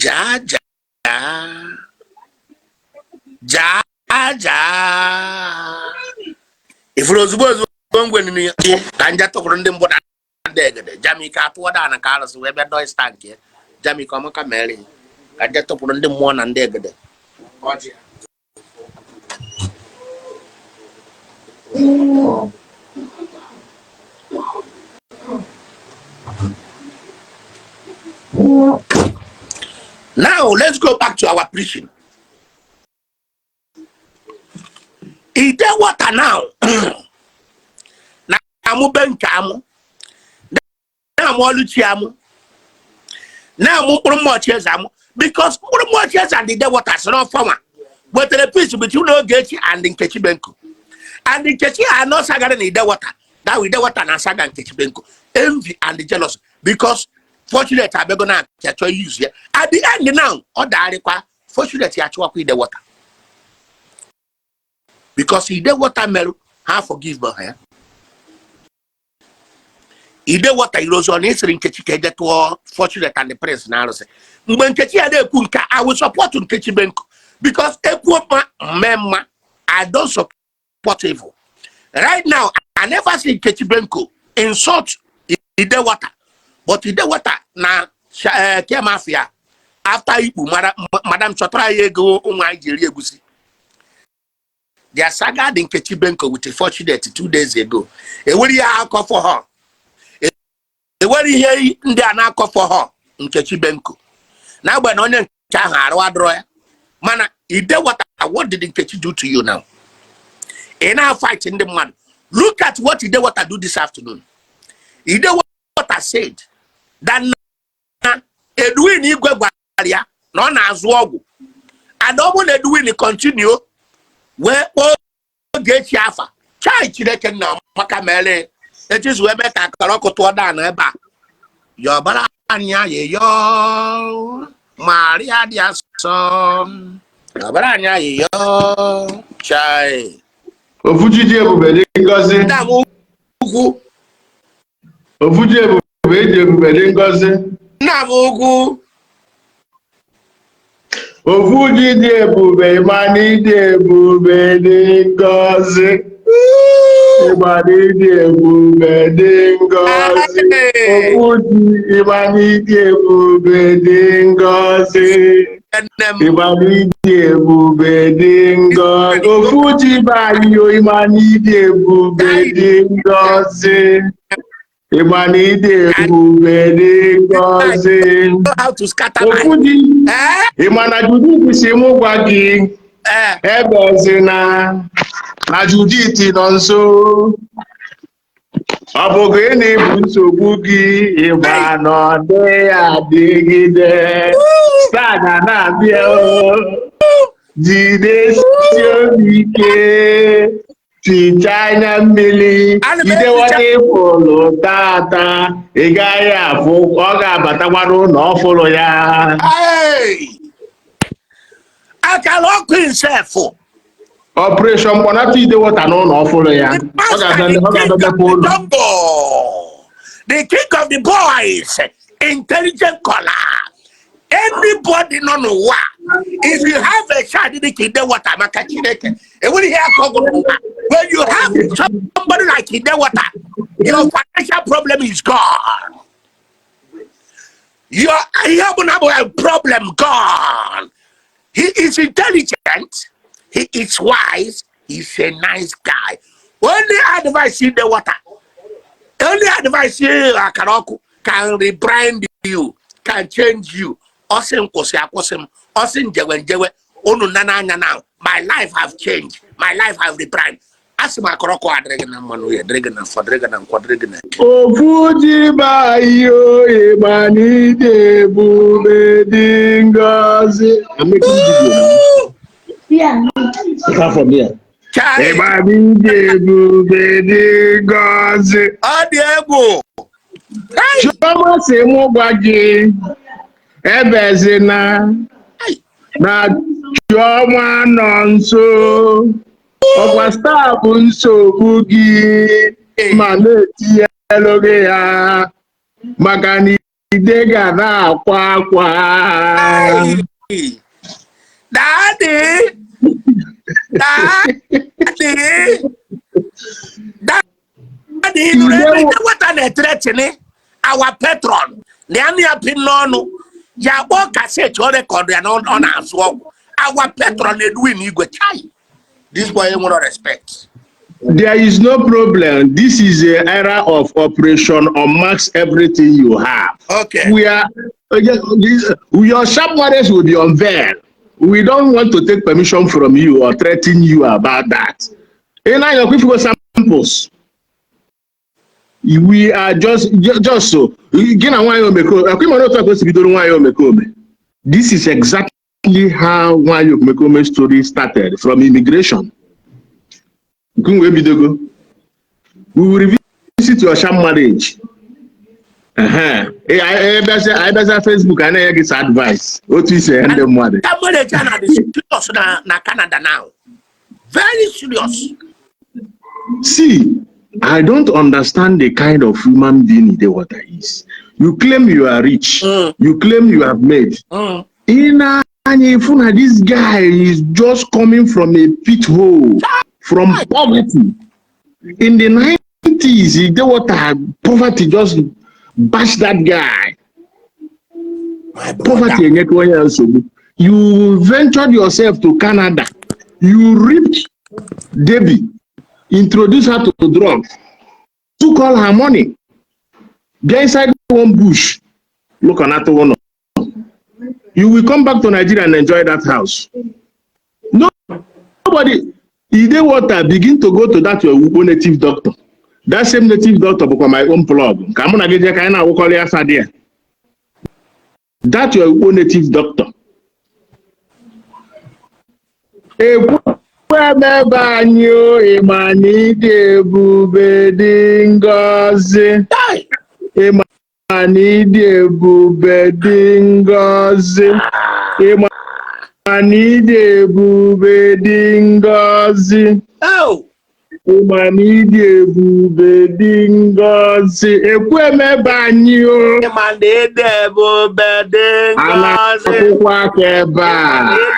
jaa jaa jaa jaa. Ifuru ozugbo ozugbo ngwe nínú ya ka nje tụkwuru ndị mbụ na ndị egede. Jamike atụọ anụ ka arụsị wee bịa dọọ star nke ya. Jamike, ọmaka mere ka nje tụpụrụ ndị mmụọ na ndị egede. Ọjị. Now, let's go back to our preaching. It Ide Water now na-amụ be nke amụ, na-amụ Ọlụchi amụ, na-amụ mkpụrụ mmụọ Chieze amụ, because mkpụrụ mmụọ Chieze and Ide Water si n'ọfọnwa wetere peace between Ogechi and Nkechi Benko, and Nkechi are not sagara na Ide Water, that Ide Water na saga Nkechi Benko. Envy and jealous, because Fortunate abịago na achọ use ya. At the end now, ọ darịkwa Fortunate ya achụwakwa Ide Water, because Ide Water merụ ha forgive ha ya. Ide Water irozu na ịsịrị Nkechi ka eje tụọ Fortunate and the Prince na arụsị. Mgbe Nkechi ya na-ekwu nke, I will support Nkechi Benko, because ekwuo mma mme mma. I don't support evil. Right now, I never see Nkechi Benko insult Ide Water, but Ide Water na kemafia after ikpu madam chọtara ya ego ụmụ anyị ji eri egusi. Their saga dị Nkechi Benko with a Fortunate 2 days ago, ewere ihe akọ for her, ewere ihe ndị a na-akọ for her. Nkechi Benko n'agbanyeghị na onye nke ahụ arụ adịrọ ya, mana Ide Water, what did Nkechi do to you now? Ị na-fight ndị mmadụ. Look at what Ide Water do this afternoon. Ide Water said that na Edwin Igwe gwara ya na ọ na-azụ ọgwụ, and ọ bụrụ na Edwin continue wee kpọọ Ogechi afa, chai, Chineke nna maka mere echizu wee mee ka akara ọkụ tụọ dan ebe a. Yọbara anyị ayịyọ, Maria dị asọ, yọbara anyị ayịyọ, chai. Ofuji dị ebube dị ngọzi. Nna m ukwu. Ofuji ebube eji ebube dị ngọzi. Nna m ukwu. Ofuji dị ebube, mana ịdị ebube dị ngọzi. Ịmana ịdị ebube dị ngọzi. Ofuji, ịmana ịdị ebube dị ngọzi. Nne m. Ịmana ịdị ebube dị ngọzi. Ofuji bayo, ịmana ịdị ebube dị ngọzi. Ịmana ịdị ebube dị ngọzi. Know how to scatter my Ofuji, eh? ịma na Judith si mụ gwa gị, Eh. ebezina na Judith nọ nso. Ọ bụ gịnị bụ nsogbu gị? Ịma na ọ dịghị adịgide. Star ga na-abịa o. Jidesie obi ike, tichaa anya mmiri. Ana m Idewata ehicha. Ịfụlụ tata, ị gaghị afụ, ọ ga-abatakwa n'ụlọ ọfụrụ ya. Hey! Akara ọkụ himself. Operation kpọnata Ide Water n'ụlọ ọfụrụ ya. Ọ ga-abịa, ọ ga-abịa mepe ụlọ. Jungle. The king of the boys, intelligent caller. Anybody nọ n'ụwa, if you have a child dị ka Ide Water, maka Chineke, enwere ihe aka ọgwụ n'ụwa. When you have somebody like Ide Water, your financial problem is gone. Your ihe ọbụla bụ a problem gone. He is intelligent. He is wise. He's a nice guy. Only advice Ide Water, only advice akara ọkụ can rebrand you, can change you. Ọ sị m kwụsị, akwụsị m. Ọ sị njewe, njewe. Unu na n'anya now, my life have changed. My life have rebrand. Asị m akara ọkụ adịrị gị na mmanụ ya, dịrị gị na afọ, dịrị gị na nkwọ, dịrị gị na eke. Ofu ji bayo, ịma na ịdị ebube dị ngọzi. I'm making video now. Start from here. Chai, Ịma na ịdị ebube dị ngọzi. Ọ dị egwu. Hey! Chioma sị mụ gwa gị, ebezina Hey! na Chioma nọ nso. Ọkwa star bụ nsogbu gị, ma na-etinyelu gị ya maka na ide ga na-akwa akwa. Hey! Daddy! Daddy! Daddy, nụrụ ebe Ide Water na-ethreaten our patron na ya na ya pin n'ọnụ ji akpọ cassette ọ record ya na ọ na-azụ ọgwụ. Our patron Edwin Igwe, chai, this boy nwere respect. There is no problem. This is a era of Operation Unmask Everything You Have. We are your sharp words will be unveiled. We don't want to take permission from you or threaten you about that. Ị na-anya ọkwa ifugo samples. We are just so gị na nwaanyị omekome, ọkwa ịmara otu a ka o si bidoro nwaanyị omekome. This is exactly how nwaanyị omekome story started from immigration. Nke m wee bidogo. We will revisit your sham marriage. Ehe. Anyị bịazịa Facebook, anyị na-enye gị advice otu isi enye ndị mmadụ. That marriage na dị serious na Canada now, very serious. See, I don't understand the kind of human being Idewata is. You claim you are rich. You claim you have made. Ị na-anya ifu na this guy is just coming from a pit hole, from poverty. In the 90s, Idewata, poverty just bashed that guy. My brother. Poverty enyekwa onye ya nsogbu. You ventured yourself to Canada. You ripped Debbie, introduced her to drugs, took all her money, get inside one bush, look on that one. You will come back to Nigeria and enjoy that house. No, nobody. Idewata begin to go to that your Ugbo native doctor. That same native doctor bụkwa my own plug. Ka mụ na gị jee ka anyị na-awụkọrọ ya afa dị ya. That your Ugbo native doctor. Ekwu emebe anyị o, ịma na ịdị ebube dị ngọzi. Hey! Ịma na ịdị ebube dị ngọzi. Ịma na ịdị ebube dị ngọzi. Oh! Ịma na ịdị ebube dị ngọzi. Ekwu emebe anyị o. Ịma na ịdị ebube dị A ngọzi. na-akwụkwọ aka ebe a.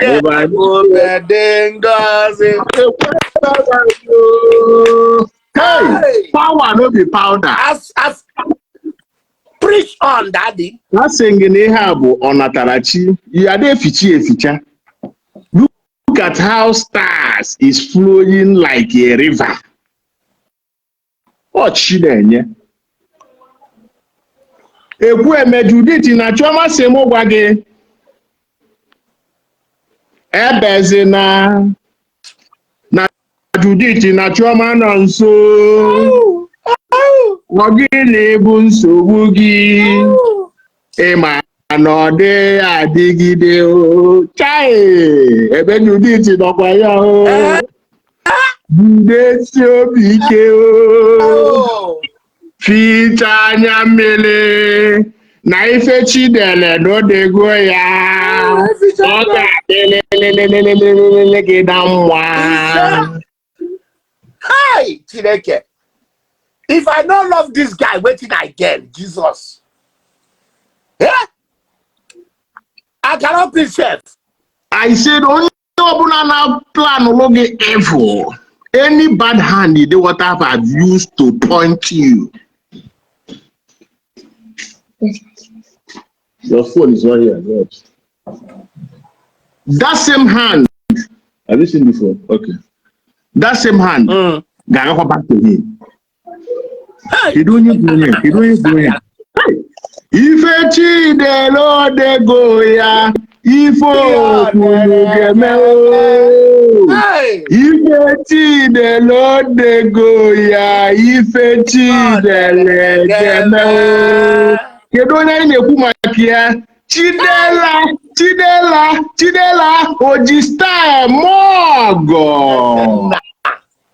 Ịdị Ịma na ebube dị ngọzi. Ekwu emebe anyị o. Hey! Hey! Power no be powder. As preach on, daddy. A sị gị na ihe a bụ ọnatarachi. Ya ada eficha eficha. Look at how stars is flowing like a river. Ọ chi na-enye. Ekwu eme Judith na Chioma sị mụ gwa gị. Ebezina na Judith na Chioma nọ nso. Ọ gịnị bụ nsogbu gị? Ịma na ọ dịghị adịgide o. Chai! Ebe Judith nọkwa ya o. Jidesi obi ike o. Oh! Ficha anya mmiri na ife Chidele n'odego ya. Ọ ga-adịlelelelelelele gị na mma. Hi, Chineke. If I no love this guy, wetin I get? Jesus. Yeah? I cannot be safe. I said onye ọbụla na plan gị evil, any bad hand the water have used to point you. Your phone is not here. Yes. That same hand, have you seen before? Okay. That same hand ga-agakwa back to him. Hey! Kedu onye bụ onye? Kedu onye bụ onye? Hey! Ife Chidele odego ya, ife okwulu ga-eme ooo. Hey! Ife Chidele odego ya, ife Chidele ga-eme ooo. Kedu onye anyị na-ekwu maka ya? Chidela, Chidela, Chidela, oji style mọgọ.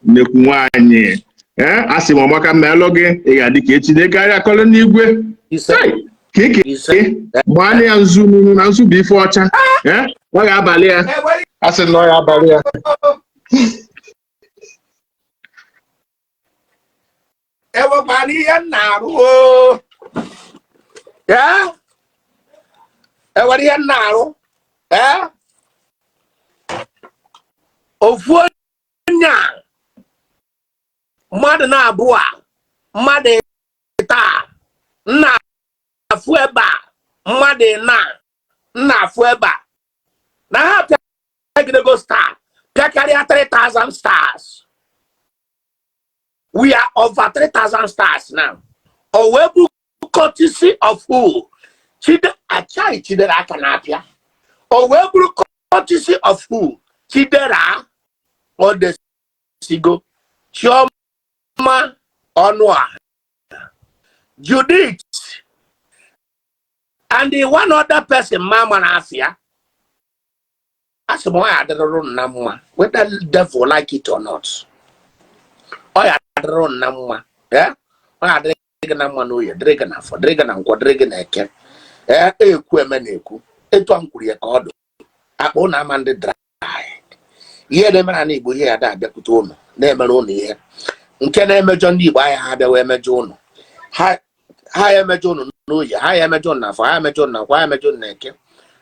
Nnekwu nwaanyị. Ee, a sị m ọmaka mmelụ gị, ị ga-adị ka echi dị karịa akọlụ n'igwe. Ise. Hey, ka ike Ise. gbaa ya nzu n'ihu na nzu bụ ife ọcha. Ee, ọ ga-abalị ya. A sị na ọ ga-abalị ya. Enwekwara ihe m na-arụ o. Ya? Enwere ihe m na-arụ. Eh? Ofu onye a, mmadụ na-abụọ a, mmadụ taa, nna afụ ebe a, mmadụ na nna afụ ebe a. Na ha pịagidego star, pịakarịa 3,000 stars. We are over 3,000 stars now. O wee bụ courtesy of who? Chide Achai Chidera aka na-apịa. O wee bụrụ courtesy of who? Chidera Odesigo. Chioma Ọnụa, Judith, and the one other person ma mara afịa. Asị m, ọ ya adịrịrụ na mma, whether devil like it or not. Ọ ya adịrịrụ na mma. Eh, ọ ya adịrị gị na mma n'Oye, dịrị gị na Afọ, dịrị gị na Nkwọ, dịrị gị na Eke. Ee, ekwu eme na-ekwu etu a m kwuru ya ka ọ dụ akpa ụnụ ama ndị dry. Ihe na-emere na Igbo, ihe ya da abịakwute ụnụ na-emere ụnụ. Ihe nke na-emejọ ndị Igbo ahịa, ha abịa wee mejọ ụnụ. Ha ya emejọ ụnụ n'Oye, ha ya emejọ ụnụ na Afọ, ha ya emejọ ụnụ na Nkwọ, ha ya emejọ ụnụ na Eke.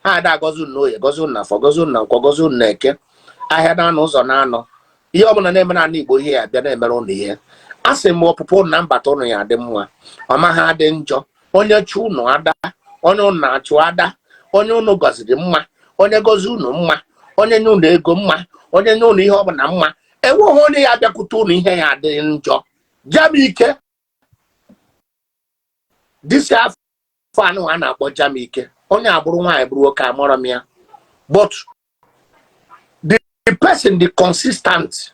Ha ada agọzi ụnụ n'Oye, gọzi ụnụ na Afọ, gọzi ụnụ na Nkwọ, gọzi ụnụ na Eke. Ahịa na-anọ, ụzọ na-anọ, ihe ọbụla na-eme n'ala Igbo, ihe ya abịa na-emere ụnụ. Ihe a sị m, ọpụpụ ụnụ na mbata ụnụ ya adị mma, ọma ha adị njọ. Onye chụ ụnụ ada, onye ụnụ na-achụ ada, onye ụnụ gọziri mma, onye gọzi ụnụ mma, onye nye ụnụ ego mma, onye nye ụnụ ihe ọbụla mma, enweghị onye ya abịakwute ụnụ ihe ya adịghị njọ. Jamike disi afọ anụ a na-akpọ Jamike, onye agbụrụ nwaanyị bụrụ nwoke, amụrọ m ya, but the person dị consistent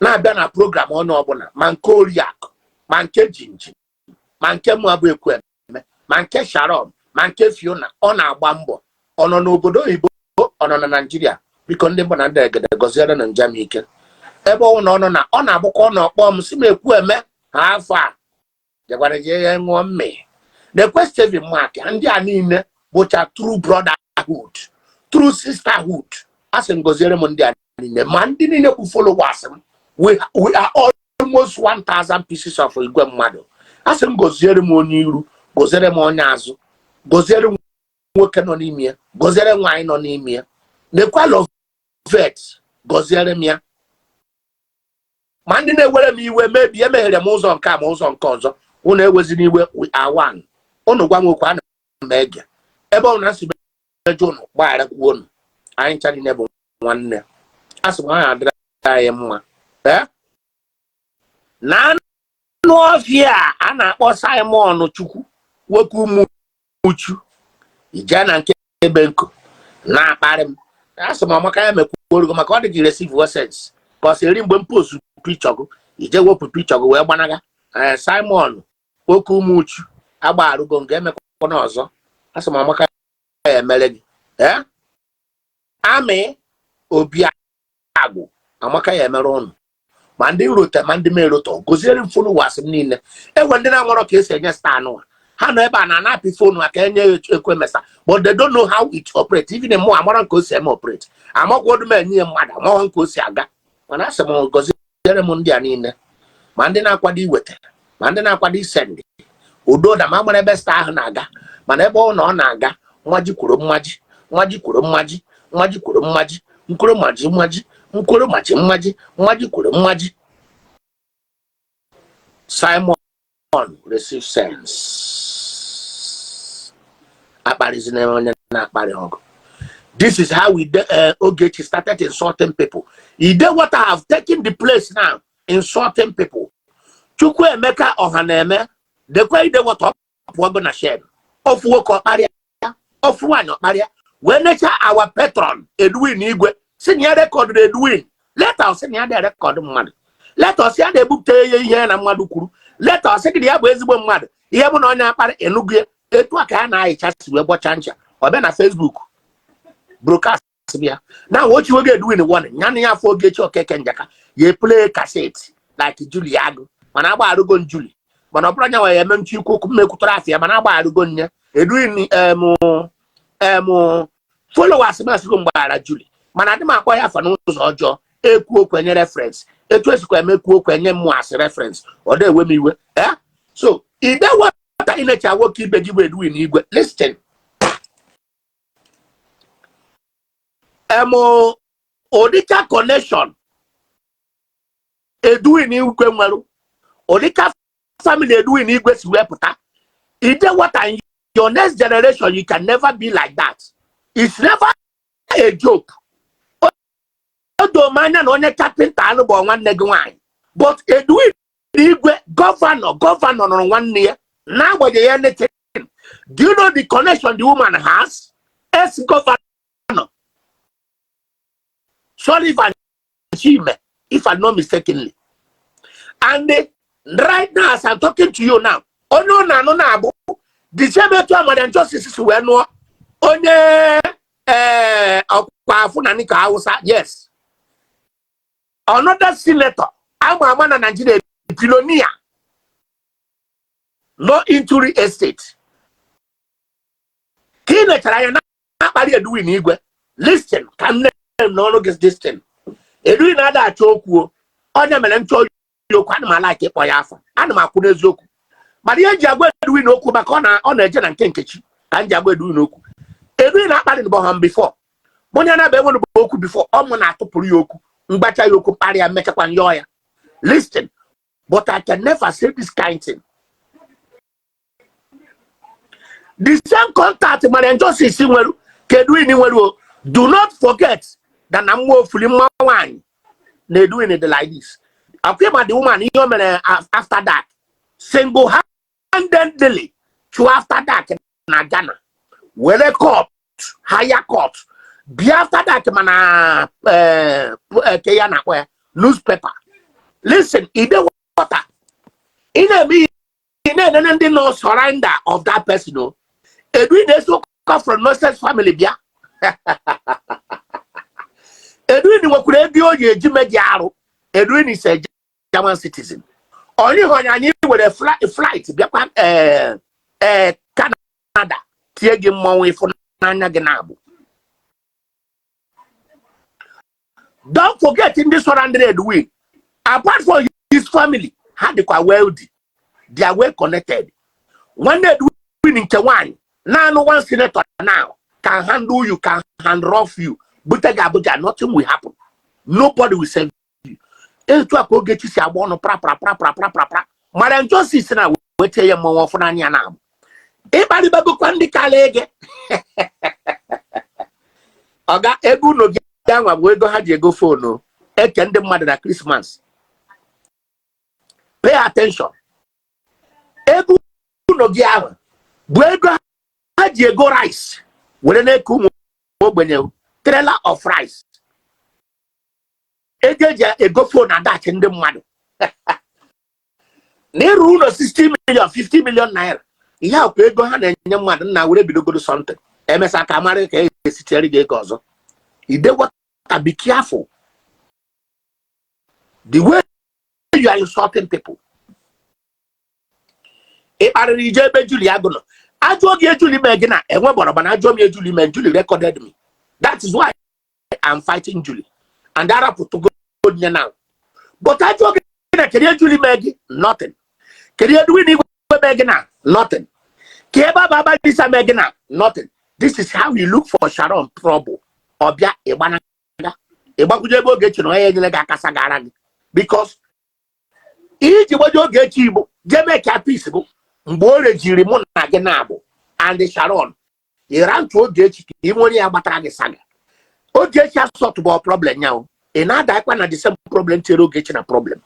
na-abịa na program onye ọbụla, ma nke Oriakụ, ma nke Jinji, ma nke mụ abụ Ekwueme, ma nke Sharon, ma nke Fiona. Ọ na-agba mbọ. Ọ nọ n'obodo oyibo, ọ nọ na Naijiria. Biko, ndị mbụ na ndị egede, gọziere na Njamike ebe ọ nọ. Ọ nọ na ọ na-agbụkọ, ọ na-ọkpọ m si m ekwu eme ha afọ a jekwara jee ya ṅụọ mmiri na-ekwe. Steven Mark, ndị a niile bụcha true brotherhood, true sisterhood. A sị m gọziere m ndị a niile, ma ndị niile bụ followers m. We are almost 1000 pieces of igwe mmadụ. A sị m gọziere m onye iru, gọziere m onye azụ, gọziere m nwoke nọ n'ime ya, gọziere nwaanyị nọ n'ime ya. Nekwa Lovet, gọziere m ya. Ma ndị na-ewere m iwe mebi emeghere m ụzọ nke a ma ụzọ nke ọzọ, unu ewezina iwe. We are one. Unu gwa m okwu, ana m ege. Ebe ọ na nsi mejọ unu, gbagharakwa unu. Anyị ncha niile bụ nwanne. A sị m anyị adịrị anyị mma. Ee, na anụ ọfịa a na-akpọ Simon Chukwu, nwoke ụmụ uchu ije na nke ebe nko na-akparị m. Asị m amaka ya mekwuorugo maka ọ dị gị receive sense ka ọ sị eri mgbe m post picture gị, ije wepụ picture gị wee gbanaga. Ee, Simon nwoke ụmụ uchu, agbagharụgo nga emekwana ọzọ. Asị m amaka ya emere gị. Ee, amị obi agwụ, amaka ya emere ụnụ, ma ndị nrote ma ndị meroto. Goziere m followers m niile. Enwe ndị na-amarọ ka esi enye star anụwa, ha nọ ebe a na-anapị phone aka enye Ekwemesa, but they don't know how it operates. Even mụ amara nke o si eme operate, amakwodu m enye ya mmadụ, amaghọ nke o si aga. Mana asị m gọziere m ndị a niile, ma ndị na-akwado iweta, ma ndị na-akwado isend. Udo na ma mara ebe star ahụ na-aga, mana ebe ọ na ọ na-aga, mmaji kwuru mmaji, mmaji kwuru mmaji, mmaji kwuru mmaji, mkwuru maji mmaji, mkwuru maji mmaji, mmaji kwuru mmaji. Simon receive sense. Akparịzina onye na-akparị ọgụ. This is how we Ogechi started insulting people. He did what I have taken the place now, insulting people. Chukwuemeka Ọhaneme, dekwa ide what ọ pụọgo na shed. Ofu nwoke ọkparịa, ofu nwaanyị ọkparịa, wee necha our patron Edwin Igwe, si na ya recordụrụ Edwin. Later sị na ya dị record mmadụ. Later sị ya na-ebupụta ya ihe na mmadụ kwuru. Later sị gị na ya bụ ezigbo mmadụ. Ihe bụ na onye akparị enugu ya etu a ka ya na-ayịcha si wee gbọcha ncha. Ọ bịa na Facebook broadcast bịa na ochiwego Edwin warning ya na ya afọ Ogechi Okeke Njaka ya play cassette like Julie Agụ, mana agbagharụgo Julie, mana ọ bụrụ anya ya eme nchi ikwu okwu mmekwutara afọ ya, mana agbagharụgo nye Edwin. Em followers m asịgo mgbaghara Julie, mana adị m akpọ ya afa n'ụzọ ọjọọ. Ekwu okwu enye reference, etu esikwa eme ekwu okwu enye mmụọ asị reference, ọ na-ewe m iwe. Eh, so ide wata ịnecha nwoke ibe gị bụ Edwin Igwe. Listen, em ụdịka connection Edwin Igwe nwere, ụdịka family Edwin Igwe si wee pụta, ide what in your next generation, you can never be like that. It's never a joke. O doo m anya na onye kapịnta anụ bụ nwanne gị nwaanyị, but Edwin Igwe, governor nụrụ nwanne ya n'agbanyeghị anything. Do you know the connection the woman has? Ex governor Sullivan Chime, if I'm not mistakenly. And right now, as I'm talking to you now, onye ọ na-anụ na-abụ the same etu Mariam Justice si wee nụọ onye ee ọkwa Fulani ka Hausa. Yes, another senator ama ama na Nigeria, billionaire, nọ into real estate. Ka ị nechara anya na-akparị Edwin Igwe, listen, ka m n'ọnụ gị this thing. Edwin ada achọ okwu o. Onye mere m chọọ ya okwu, ana m ala ka ịkpọ ya afa, ana m akwụ n'eziokwu. Mana ihe eji agwa Edwin okwu maka ọ na-eje na nke Nkechi ka m ji agwa Edwin okwu. Edwin akparị bụ ha before, onye na-aba enwere bụ okwu before ọ mụ na-atụpụrụ ya okwu, mgbacha ya okwu, mkparị ya, mmechakwa nyọọ ya. Listen, but I can never say this kind thing. The same contact Mariam Justice nwere ka Edwin nwere o. Do not forget that na mmụọ ofuli mma nwaanyị na Edwin dị like this. Akwụ ma the woman, ihe o mere after that, single handedly chụọ after that na Ghana, were court, higher court bịa after that, mana ke ya na-akpọ ya newspaper. Listen, ide water, ị na-eme ihe, ị na-enene ndị nọ surrender of that person o. Edwin na-eso from nonsense family bịa. Edwin nwekwara ego o ji eji meji arụ. Edwin is a German citizen. Onye hụrụ anyị were flight bịakwa ee Canada tie gị mmọnwụ ịfụnanya gị na-abụ. Don't forget ndị surrounded Edwin, apart from his family, ha dịkwa wealthy, they are well connected. Nwanne Edwin nke nwaanyị naanị one senator now can handle you, can hand rough you, bute gị Abuja, nothing will happen, nobody will save you. Etu a ka Ogechi si agba ọnụ pra pra pra pra pra pra pra. Mariam Justice na weta ya mmọnwụ ọfụnanya na-abụ ịkparịbagokwa ndị kara ege ọga ego unu gị anwa bụ ego ha ji ego phone eke ndị mmadụ na Christmas. Pay attention, ego unu gị ahụ bụ ego ha ji ego rice were na-eke ụmụ ogbenye, trailer of rice, ego eji ego phone adachi ndị mmadụ na ịrụ ụlọ 60 million, 50 million naira. Ihe akwa ego ha na-enye mmadụ nna were bidogoro something, emesa ka mara ka e esitere gị ego ọzọ. Ide water, be careful the way you are insulting people. Ị kparịrị ije ebe Julie Agụ nọ, ajụọ gị Julie mee gị na enwe gbọrọ, mana ajụọ m Julie mee. Julie recorded me. That is why I'm fighting Julie and arapụtụgo nye now. But ajụọ gị na kedu Julie mee gị? Nothing. Kedu Edwin Igwe mee gị na? Nothing. Ka ebe Aba Lisa mee gị na? Nothing. This is how you look for Sharon trouble. Ọbịa ịgbanaga ịgbakwunye ebe Ogechi na onye enyere gị akasa gara gị, because iji gbaje Ogechi Igbo jee mee ka peace bụ mgbe o rejiri mụ na gị na-abụ and Sharon ịrantụ Ogechi ka ị nwere ya gbatara gị saga. Ogechi asọtụ bụ problem ya o. Ị na-adakwa na the same problem tiere Ogechi na problem.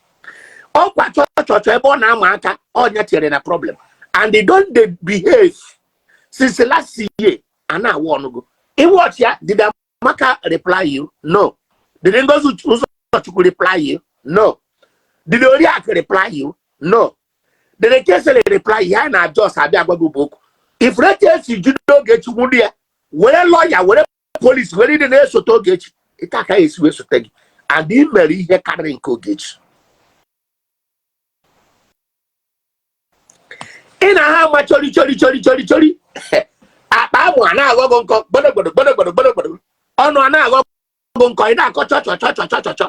Ọkwa chọchọchọ ebe ọ na-ama aka ọnya tiere na problem, and they don't dey behave since last year. A na-awa ọnụgo iwatch ya. Did Amaka reply you? No. Did Ngozi Ụzọchukwu reply you? No. Did Oriakụ reply you? No. Did Kesele reply you? Ya na jos abịa agwa gị bụ okwu ifurete esi jide Ogechi nwụrụ ya, were lọya, were polisi, were ndị na-esote Ogechi ịta aka esi wee sote gị, and ị mere ihe karịrị nke Ogechi. Ị na ha ama chori chori chori chori chori, akpa amụ a na-aghọ gị nkọ gbọdọgbọdọ gbọdọgbọdọ gbọdọgbọdọ, ọnụ a na-aghọ gị nkọ, ị na-akọ chọ chọ chọ chọ chọ chọ chọ.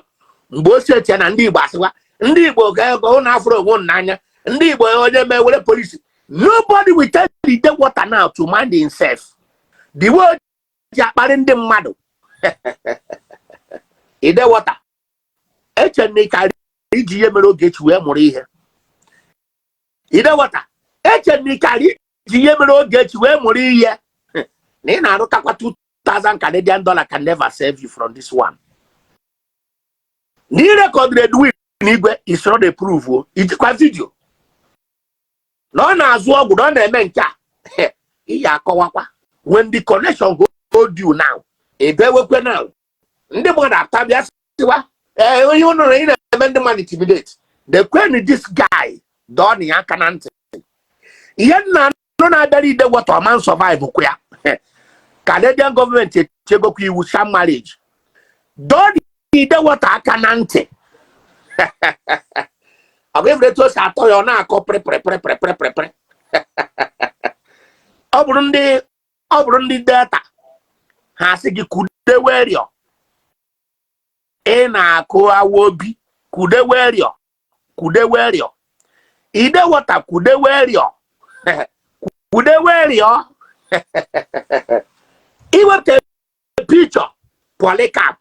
Mgbe o si etia na ndị Igbo asịwa ndị Igbo ga-ego ụnụ afụrụ onwe ụnụ n'anya, ndị Igbo onye mee were polisi. Nobody will tell the water now to mind himself the way o ji akparị ndị mmadụ. Ide water, eche na ịkarị iji ihe mere Ogechi wee mụrụ ihe. Ide water, eche na ịkarị iji ihe mere Ogechi wee mụrụ ihe na ị na-arụtakwa 2000 Canadian dollar can never save you from this one. Na ị recorded Edwin Igwe is not a proof o. Ijikwa video na ọ na-azụ ọgwụ na ọ na-eme nke a, ị ya akọwakwa when the connection hold you now. Ebe wekwe now, ndị mmadụ atabịa siwa ee onye ụnụ na ị na-eme ndị mmadụ intimidate. Nekwenụ this guy, dọọ ya aka na ntị. Ihe nna nọ na-abịara ide water ọman survive kwa ya. Canadian gọọmenti echegokwa iwu sham marriage. Dọọ ide water aka na ntị. Ọ bụ etu o si atọ ya, ọ na-akọ pịrịpịrịpịrịpịrịpịrị. Ọ bụrụ ndị Delta, ha sị gị kudewerio. Ị na-akụ awobi, kudewerio, kudewerio. Ide water, kudewerio, kudewerio. Iwepụta picture Polycarp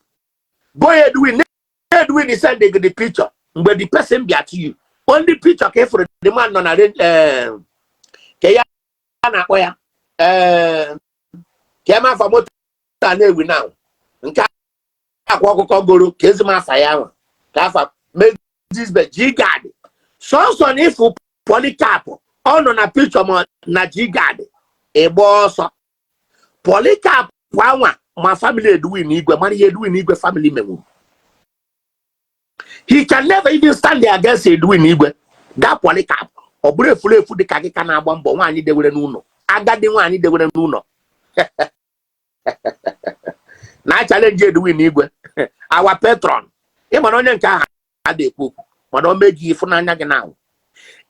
boy Edwin, Edwin send the picture. Mgbe the person bịa to you, only picture ka ịfụrụ, the man nọ na ka ya na-akpọ ya ka eme afa moto a na-ewi now, nke akwa ọkụkọ goro ka ezi m afa ya nwa ka afa Mercedes G-Guard. Sọsọ na ịfụ Polycarp, ọ nọ na picture ma na G-Guard, ịgba ọsọ. Polycarp anwa ma family Edwin Igwe mara ihe Edwin Igwe family menwuru. He can never even stand there against Edwin Igwe. That Polycarp, ọ bụrụ efuru efu dị ka gị ka na-agba mbọ nwaanyị dewere n'ụlọ, agadi nwaanyị dewere n'ụlọ na challenge Edwin Igwe, our patron. Ịmara onye nke ahụ adị ekwu okwu, mana o meghị ịfụnanya gị na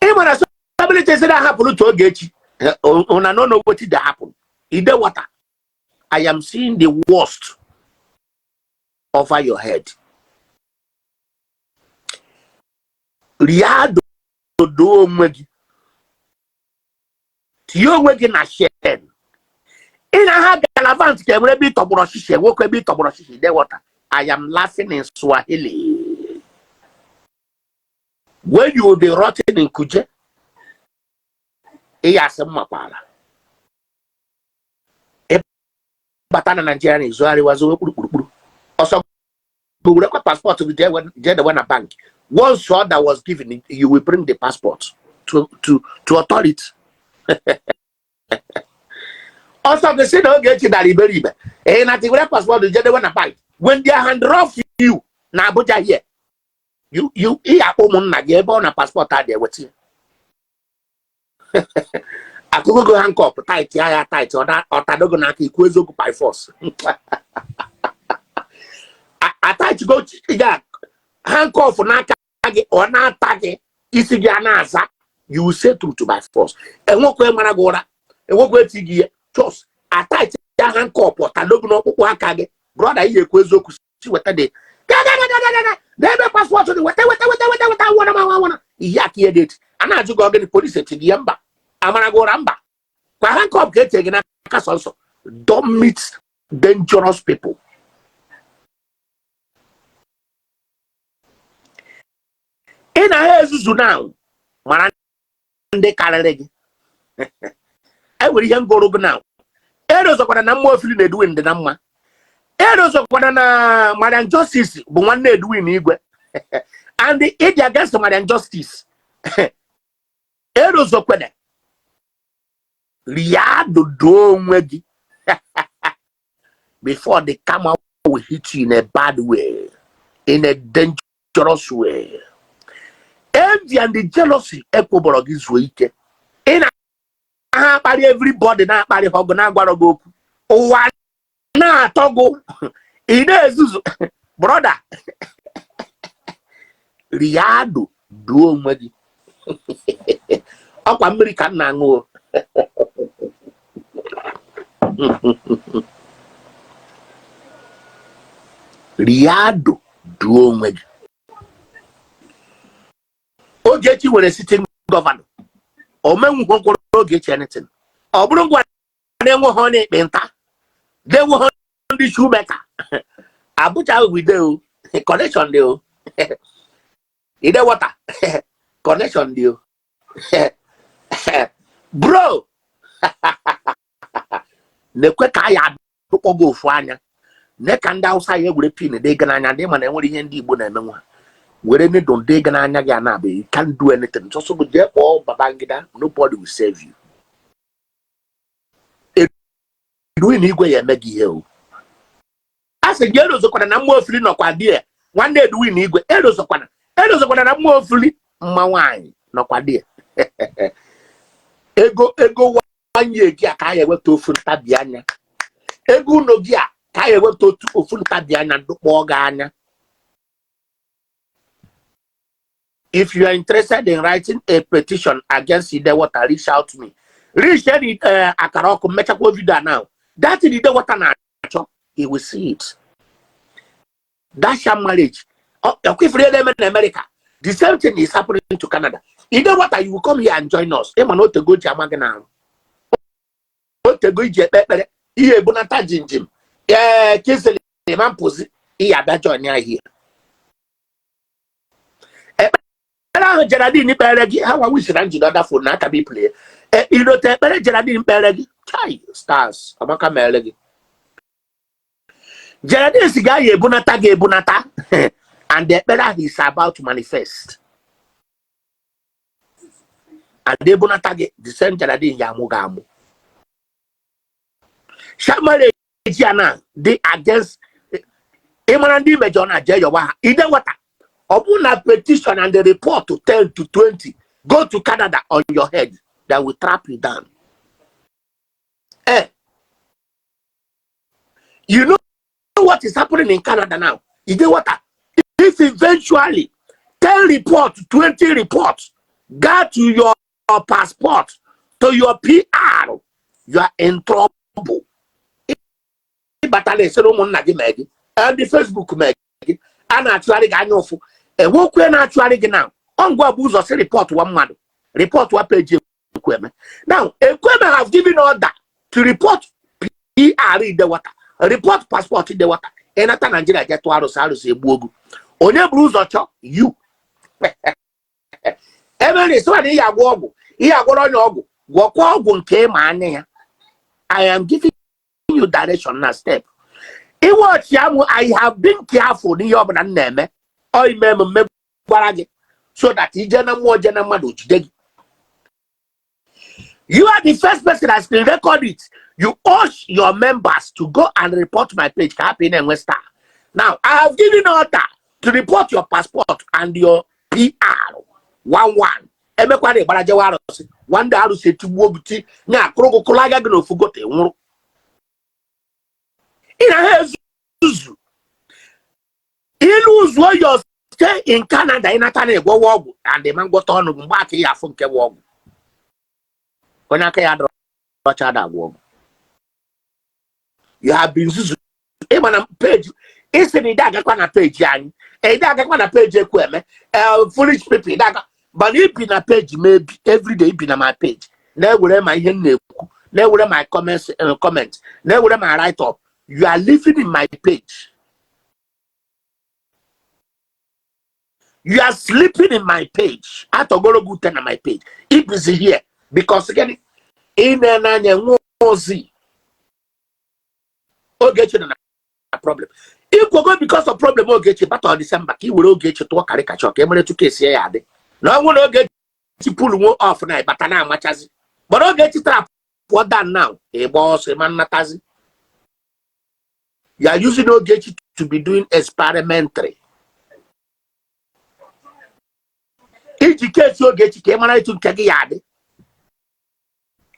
ịmara stability sị na-ahapụrụ to Ogechi. Una no know wetin dey happen. Ide water, I am seeing the worst over your head. Rie dodo onwe gị, tinye onwe gị na shen. Ị na ha galavant ka enwere ebe ị tọgbọrọ shishi, nwoke ebe ị tọgbọrọ shishi. Ide water, I am laughing in Swahili. When you will be rotting in Kuje, ị ya asị mmakwala ịbata na Naijiria na-ezogharịwa zowe kpurukpurukpuru ọsọ. Werekwa passport gị jee dewe na bank. Once order was given, you will bring the passport to authority. Ọsọ gị sị na Ogechi dara iberibe, ị na were passport jee dewe na bank. When they hand rough you na Abuja here, you ị akpọ ụmụnna gị ebe ọ na passport a dị eweta ya. Akụkọ handcuff tight ya tight, ọ tadogo n'aka. Ikwu eziokwu by force. Atachigo ya handcuff n'aka gị, ọ na-ata gị isi gị a na-aza. You will say truth by force. Enwekwa mara gị ụra, enwekwa eti gị ihe. Just attach ya handcuff, ọ tadogo n'ọkpụkpụ aka gị. Brother, ihe ekwu eziokwu si weta dị n'ebe passport dị. Weta, weta, weta, weta, weta. Awụna ma awụna ihe aka ihe dị eti a na-ajụ gị, ọgịnị polisi eti gị ya? Mba, amara gị ụra? Mba kwa, handcuff ka etie gị n'aka sọnsọ. Don't meet dangerous people. Ị na ha ezuzu na mara ndị karịrị gị. E nwere ihe ngụrụ gị na erozokwana na mmụọ ofili na Edwin dị na mma. Erozokwana na Mariam Justice bụ nwanne Edwin Igwe and ịdị against Mariam Justice. Erozokwana ria dodo onwe gị before the karma will hit you in a bad way, in a dangerous way. Envy and the jealousy ekwobọrọ gị zuo ike. Ị na ha akparị everybody, na-akparị ha ọgụ, na-agwarọ gị okwu. Ụwa na-atọ gị, ị na-ezuzu. Brother, riado duo onwe gị. Ọkwa mmiri ka m na-aṅụ o. Riado duo onwe gị. Ogechi nwere sitting governor, o menwughị mkpụrụ Ogechi anything. Ọ bụrụ ngwa na-enweghị onye ekpenta, na-enweghị ndị shoemaker Abuja wide o, connection dị o. Ide water, connection dị o. Bro, na-ekwe ka a ya adụkpọ gị ofu anya ne ka ndị Hausa ya were pin dị gị n'anya dị, mana enwere ihe ndị Igbo na-emenwa were needle dị gị n'anya gị a na-abụ. You can't do anything. Just go jee kpọọ Babangida, nobody will save you. Edwin Igwe ya eme gị ihe o. A sị gị erozokwana na mmụọ ofili nọkwa di ya, nwanne Edwin Igwe. Erozokwana, erozokwana na mmụọ ofili. Mma nwaanyị nọkwa dị ego ego nwanyị gị a ka a ewepụta ofu ntabi anya. Ego ụlọ gị a ka a ewepụta otu ofu ntabi anya dụkpọọ gị anya. If you are interested in writing a petition against Idewata, reach out to me. Reach any akara ọkụ mmechakwa video a now. That Idewata na-achọ, he will see it. That sham marriage. Ọkwa ifuru ihe na-eme na America. The same thing is happening to Canada. Idewata, you will come here and join us. Ịma na otego ji ama gị n'arụ. Otego iji ekpe ekpere. Ihe ebunata jinjim. Ee, Kingsley ma mpụzi. Ihe abịa join ya here. Ekpere ahụ Geraldine kpere gị, ha nwa wisiri na njide ọda phone na aka bi play. Irote ekpere Geraldine kpere gị, chai, stars amaka mere gị. Geraldine si ga ya ebunata gị ebunata, and the ekpere ahụ is about to manifest. And ebunata gị, the same Geraldine ya amụ gị amụ. Sham marriage ya na dị against ịmara ndị imejọ na jee yọwa ha. Idewata, ọ bụrụ na petition and the report to 10 to 20 go to Canada on your head, that will trap you down. Eh, you know what is happening in Canada now? Idewata, if eventually 10 report, 20 reports got to your passport, to your PR, you are in trouble. Ịbata na-esere ụmụnna gị mee gị, ndị Facebook mee gị, a na-achụgharị gị anya ụfụ. Enwekwe na-achụgharị gị na ọngwa bụ ụzọ si report wa mmadụ, report wa page Ekwueme. Now Ekwueme have given order to report PR Idewata, report passport Idewata. Ịnata Naijiria, je tụọ arụsị, arụsị egbuo ogu. Onye buru ụzọ chọọ you ebe na esi na ihe agwọ ọgwụ, ihe agwọrọ onye ọgwụ, gwọkwa ọgwụ nke ịma anya ya. I am giving you direction na step. Iwọchi ya mụ, I have been careful n'ihe ọbụla m na-eme. Ọ ime emume gwara gị so that ije na mmụọ, je na mmadụ jide gị. You are the first person that can record it. You urge your members to go and report my page ka hapụ ị na-enwe star. Now I have given order to report your passport and your PR one one. Emekwana ịgbara jewe arụsị. One day arụsị etigbuo gị, ti nya akụrụ gị kụrụ anya gị n'ofu gote nwụrụ. Ị na ha ezuzu ilu zuo your stay in Canada. Ịnata na ịgwọwa ọgwụ and ịma ngwọta ọnụ gị mgbe aka ya afụ nke bụ ọgwụ. Onye aka ya dọrọ ọcha da agwọ ọgwụ. You have been zuzu. Ịma na page isi na ide agakwa na page anyị, ide agakwa na page Ekwueme, foolish people ide aga, mana ibi na page maybe everyday. Ibi na my page na-ewere ma ihe m na-ekwu, na-ewere my comments, comment na-ewere my write up. You are living in my page, you are sleeping in my page. Atọgoro gị ute na my page. Ibizi here because gịnị? Ị na-ene anya nwe ozi Ogechi nọ na problem ikwogo because of problem Ogechi bata December ka ị were Ogechi tụọ karikachọ ka e mere tupu esi ya adị na ọnwụ na Ogechi pull nwo off na ịbata na-amachazi. But Ogechi trap pụọ down now, ịgba ọsọ ịma nnatazi. You are using Ogechi to be doing experimentary. Iji kesi Ogechi ka ị mara etu nke gị ya adị.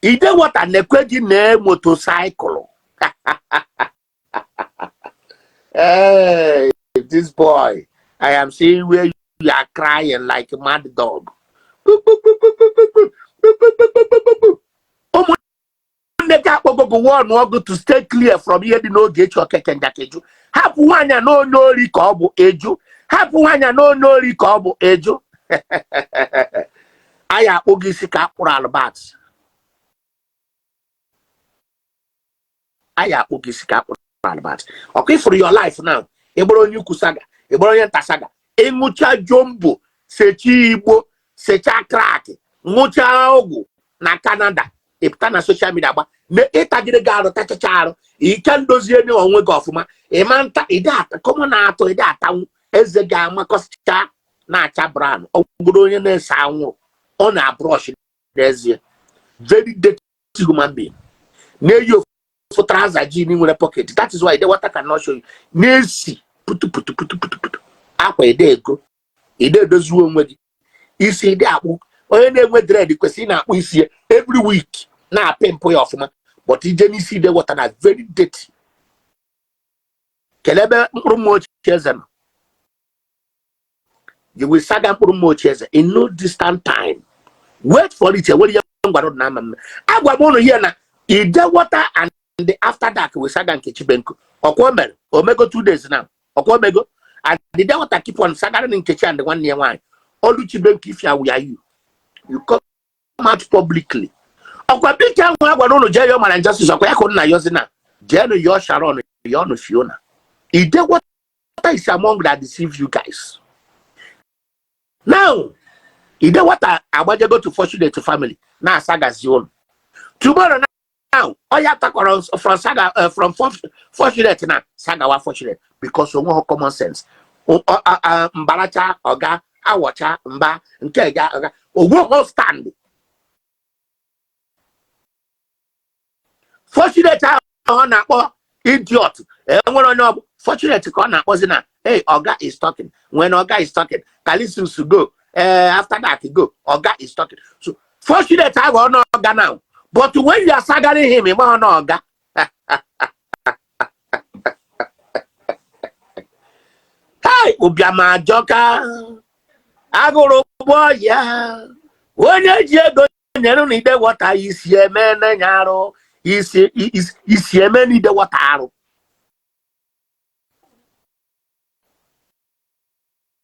Idewata na-ekwe gị na motorcycle. Hey, this boy, I am seeing where you are crying like a mad dog. Ụmụnne gị akpọgogo one ọgụ to stay clear from ihe dị n'Ogechi Okeke Njakeju. Hapụ nwaanyị a n'onye ori ka ọ bụ eju. Hapụ nwaanyị a n'onye ori ka ọ bụ eju. Anyị akpụ gị isi ka akpụrụ Albert. Anyị akpụ gị isi ka akpụrụ Albert. Ọkụ ifuru your life now. Ị bụrụ onye ukwu saga, ị bụrụ onye nta saga. Ịṅụcha jombo, secha igbo, secha crack, ṅụcha ọgwụ na Canada, ịpụta na social media gba na ịtagide gị arụ, tachacha arụ ike ndozie nye onwe gị ọfụma. Ịma nta ide ata kọmọ na-atọ ide atanwu eze gị amakọsịcha na-acha brown. Ọ bụrụ onye na-ese anwụrụ, ọ na-abrọsh n'ezie. Very dirty human being na-eyi ofu trouser jean nwere pocket. That is why the water cannot show you. Na-esi putu putu putu putu putu akwa ide ego ide edoziwe onwe gị. Isi dị akpụ, onye na-enwe dread kwesịrị na-akpụ isi ya every week, na-apịmpụ ya ọfụma, but ije n'isi Ide Water na very dirty. Kelee ebe mkpụrụ mmụọ ochie eze nọ. You will saga mkpụrụ mmụọ ochie eze in no distant time. Wait for it. Enwere ihe m gwara ụnụ na ama mme. Agwa m ụnụ ihe na Ide Water and the After Dark will saga Nkechi Benko. Ọkwa o mere omego 2 days now. Ọkwa omego, and Ide Water keep on sagaring Nkechi and nwanne ya nwaanyị Oluchi Benko. If you are you, you come out publicly. Ọkwa picture ahụ a gwara ụnụ jee yọọ mara Justice, ọkwa ya ka ụnụ na-ayọzi na jeenụ yọọ Sharon, yọọnụ Fiona. Ide Water is among that deceive you guys. Now Ide Water agbajego to Fortunate family na-asagazi ụnụ. Tomorrow now, ọ ya takọrọ from saga from Fortunate na sagawa Fortunate, because onwe ha common sense. Mbaracha ọga awọcha mba nke ga ọga onwe ha stand. Fortunate ahụ ọ na-akpọ idiot, enwere onye ọ bụ Fortunate ka ọ na-akpọzi na, "Hey, oga is talking." When oga is talking, Kalisus go, after that go, oga is talking. So Fortunate ahụ ọ na ọga now, but when you are sagaring him, ịma ọ na ọga. Hey, ụbịam ajọka, agụrụ gbụọ ya. Onye ji ego nyere na Ide Water isi eme na arụ isi isi eme na Ide Water arụ.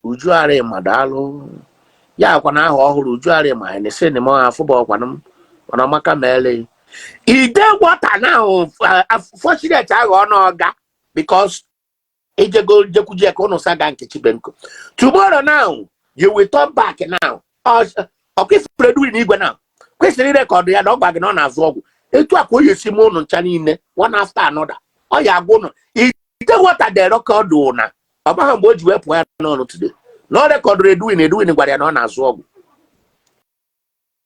Uju Arịma, daalụ. Ya akwa na aha ọhụrụ Uju Arịma na esi na m afụba ọkwanụ m mana ọmaka meele Ide Water na Fortunate aghọ n'ọga because ijego jekwuje ka ụnụ saga Nkechi Benko. Tomorrow now you will turn back now. Ọkwa ifuru Edwin Igwe now kwesịrị ịrecord ya na ọ gwa gị na ọ na-azụ ọgwụ. Etu a ka o yesi m ụnụ ncha niile, one after another. Ọ ya agwa ụnụ Ide Water de record na ọ maghị mgbe o ji wee pụọ ya n'ọnụ today na ọ recordụrụ Edwin. Edwin gwara ya na ọ na-azụ ọgwụ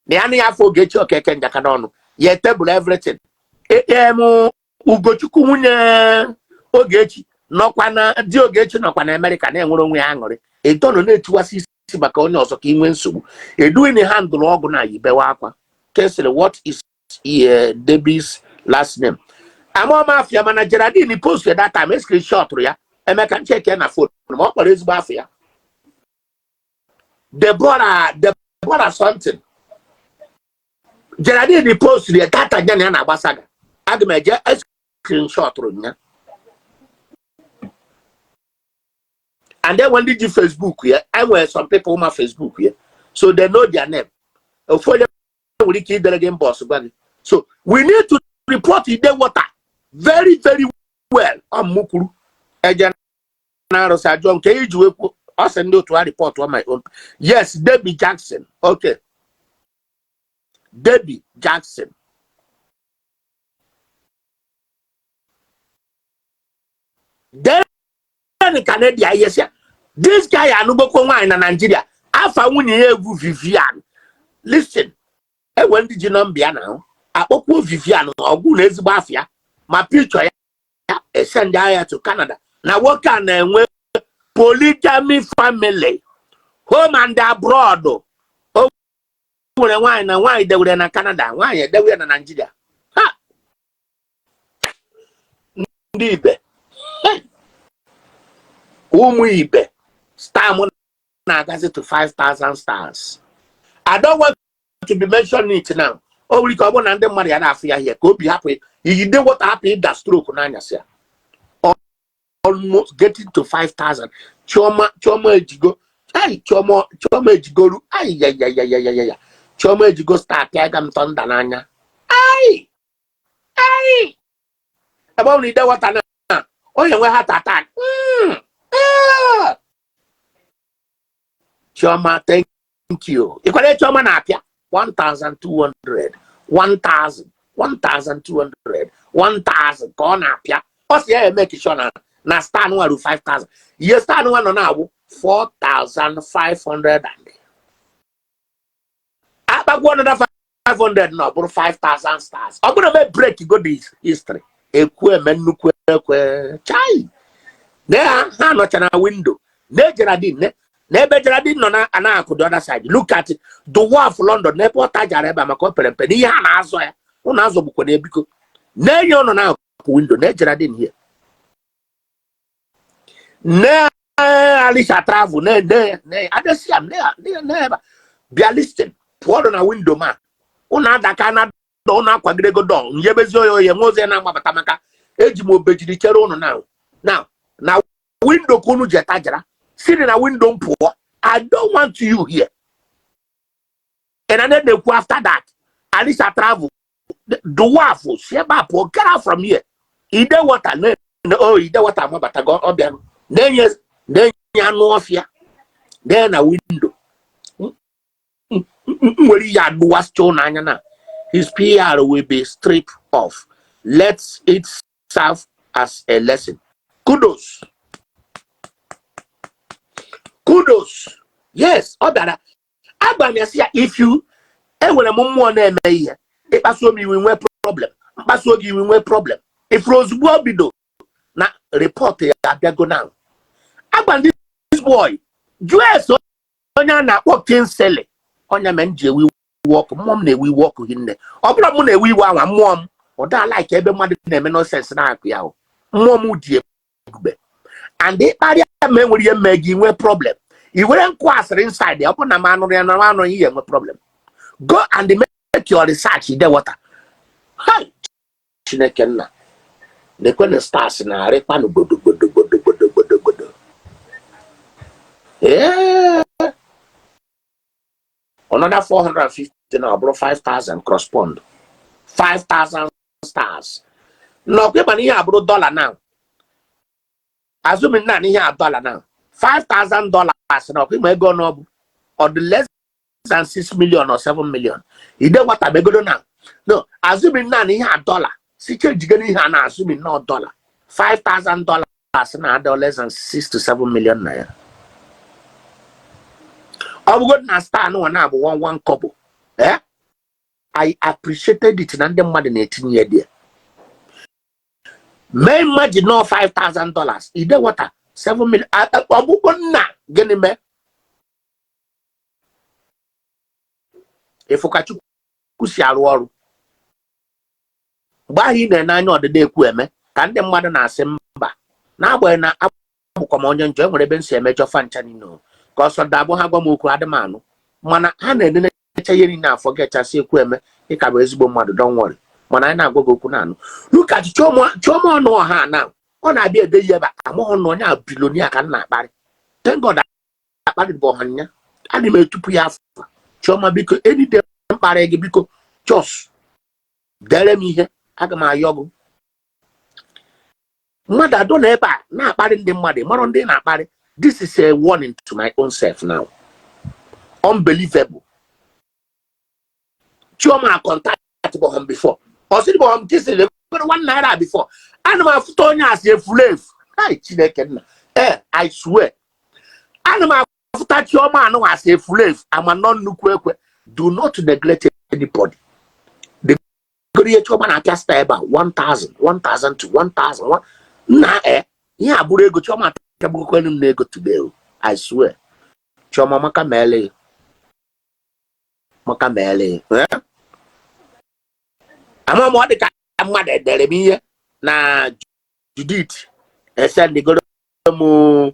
na ya na ya afọ Ogechi Okeke njaka n'ọnụ ya tebụl everything. Em Ugochukwu, nwunye Ogechi, nọkwa na di Ogechi nọkwa na Amerịka na-enwere onwe ya aṅụrị. Edonụ na-etiwasị isi maka onye ọzọ ka ị nwee nsogbu. Edwin handụrụ ọgwụ na yibewe akwa kesịrị. What is Debbie's last name? Amaọma afịa, mana Geraldine post that time, screenshot ya. Emeka ncheke na phone ma ọ kpọrọ ezigbo afọ ya, Deborah, Deborah something. Geraldine post ya data ya na ya na-agba saga. Aga m eje screenshot ya. And then when ndị ji Facebook ya, enwere some people ma Facebook ya, so they know their name. Ofu onye nwere ike idere gị inbox gwa gị. So we need to report Ide Water very very well. Ọ mụ kwuru eje na arụsị ajụọ nke iji wee kwuo. Ọ sị ndị otu ha report on my own. Yes, Debbie Jackson. Okay, Debbie Jackson. Then Canada, yes, ya this guy anụgokwo nwaanyị na Nigeria. Afa nwunye ya egwu Vivian. Listen, enwe ndị ji nọmba ya na akpọkwuo Vivian ọgwụ na ezigbo afịa ma picture ya esend ya to Canada na nwoke a na-enwe polygamy family, home and abroad. O nwere nwaanyị na nwaanyị dewere na Canada, nwaanyị edewere na Nigeria. Ha ndị ibe, ụmụ ibe, star m na-agazi to 5000 stars. I don't want to be mentioning it now. O nwere ike ọ bụrụ na ndị mmadụ ya na-afụ ya ihe ka obi hapụ Ide Water hapụ ịda stroke n'anyasị ya. Almost getting to 5000. Chioma, Chioma ejigo. Ai, Chioma, Chioma ejigoru. Ai, ya ya ya ya ya ya ya, Chioma ejigo star pịa m thunder n'anya. Ai ai, ebe ọ bụ na Ide Water na onye nwe heart attack. Ah! Chioma, thank you. Ịkwara Chioma na-apịa 1200, 1000, 1200, 1000 ka ọ na-apịa. Ọ sị ya eme sure na star nwa ru 5000. Ihe star nwa nọ na-awụ 4500 and akpagwo another 500 na ọ bụrụ 5000 stars. Ọ bụrụ ebe break go the history ekwu eme nnukwu ekwe chai ne ha. Ha nọcha na window na Geraldine ne Na ebe Geraldine nọ na ana-akụ the other side. Look at it. The Wharf London, n'ebe ọ tajara ebe a maka o pere mpe n'ihe a na-azọ ya. Ụnụ azọ bụkwa na ebiko na-enye ụnụ na-akụ window na Geraldine here, na Alisha Travel, na na na adesi am na na ebe a. Bịa, listen, pụọ na window ma ụnụ adaka na ụnụ akwagidego dọ nyebezi oye oye nwe ozi na-agbabata maka eji m obejiri chere ụnụ na na window ka unu ji etajara siri na window m pụọ. I don't want you here. And I na-ekwu after that, Alisha Travel, the wharf, si ebe a pụọ. Get out from here. Ide water na oh, ide water amabatago. Ọ bịa na-enye na-enye anụ ọfịa na na window m nwere ihe adụwasịcha ụnụ anya na his PR will be stripped off. Let it serve as a lesson. Kudos, kudos. Yes, ọ bịara agba m ya sị ya, if you enwere m mmụọ na-eme ihe ịkpasuo m iwe nwee problem, mkpasuo gị iwe nwee problem. Ifuru ozugbo o bido na report ya abịago now. Agba this boy jụọ ese onye a na-akpọ Kingsley. Onye mere m ji ewe iwe ọkụ, mmụọ m na-ewe iwe ọkụ hinne. Ọ bụrụ m na-ewe iwe anwa, mmụọ m ọ daa like ebe mmadụ na-eme nonsense na-akụ ya ahụ. Mmụọ m dị ebube and ịkparịa ma enwere ihe mee gị nwee problem. I were nkụ asịrị inside ya, ọ bụrụ na m anụrụ ya na m anụrụ ihe enwe problem. Go and make your research. Ide water. Hai, Chineke nna, lekwene stars na-arịkwanụ gbodo gbodo gbodo gbodo gbodo gbodo. Ee, another 450 na ọ bụrụ 5000 correspond 5000 stars n'ọkwa. Ịma na ihe abụrụ dollar now, assuming na ihe a dollar now, $5000 na ọkwa. Ịma ego ọnụọbụ ọ dị less than 6 million or 7 million. Ide nwata megodo na no, assuming na ihe a dollar si chejigoro ihe a na assuming na dollar, $5000 na adị less than 6 to 7 million naira. Ọ bụgodu na star nwa na-abụ 1 1 kobo. Eh, I appreciated it na ndị mmadụ na-etinye ya there. Mee imagine no $5000, ide water, 7 million. Ọ bụgo nna gịnị mee ịfụ ka Chukwu si arụ ọrụ. Mgbe ahụ ị na-ene anya ọdịda ekwu eme ka ndị mmadụ na-asị mba, n'agbanyeghị na abụkwa m onye njọ, enwere ebe m si emejọ fa ncha niile o. Ka ọsọ dabụ ha gwa m okwu adị m anụ, mana ha na-enenecha ihe niile afọ gechasị ekwu eme ịka bụ ezigbo mmadụ. Don't worry, mana anyị na-agwa gị okwu na-anụ. Look at Chioma. Chioma ọnụ ọha na ọ na-abịa ede ihe ebe a, amaghọ na onye a billionaire ka m na-akparị. Thank God akparị bụ ọhanya ana m etupu ya afọ. Chioma, biko, enide mkparị gị, biko just dere m ihe aga m ayọ gị. Mmadụ adọ na ebe a na-akparị ndị mmadụ, mara ndị na-akparị. This is a warning to my own self now. Unbelievable. Chioma contact bụ him before, ọ sịrị bụ him kisiri ₦1 before. Ana m afụta onye asị efuru efu. Ai, Chineke nna, ee, I swear, ana m afụta Chioma anụ asị efuru efu. Ama nọ nnukwu ekwe. Do not neglect anybody. The ihe Chioma na-apịa star ebe a, 1000, 1000 to 1000 nna. E ihe a bụrụ ego Chioma apịagbukwenu m n'ego today o. I swear, Chioma maka meele maka meele. Eh? Ama m ọ dị ka mmadụ edere m ihe na Judith esendịgoro m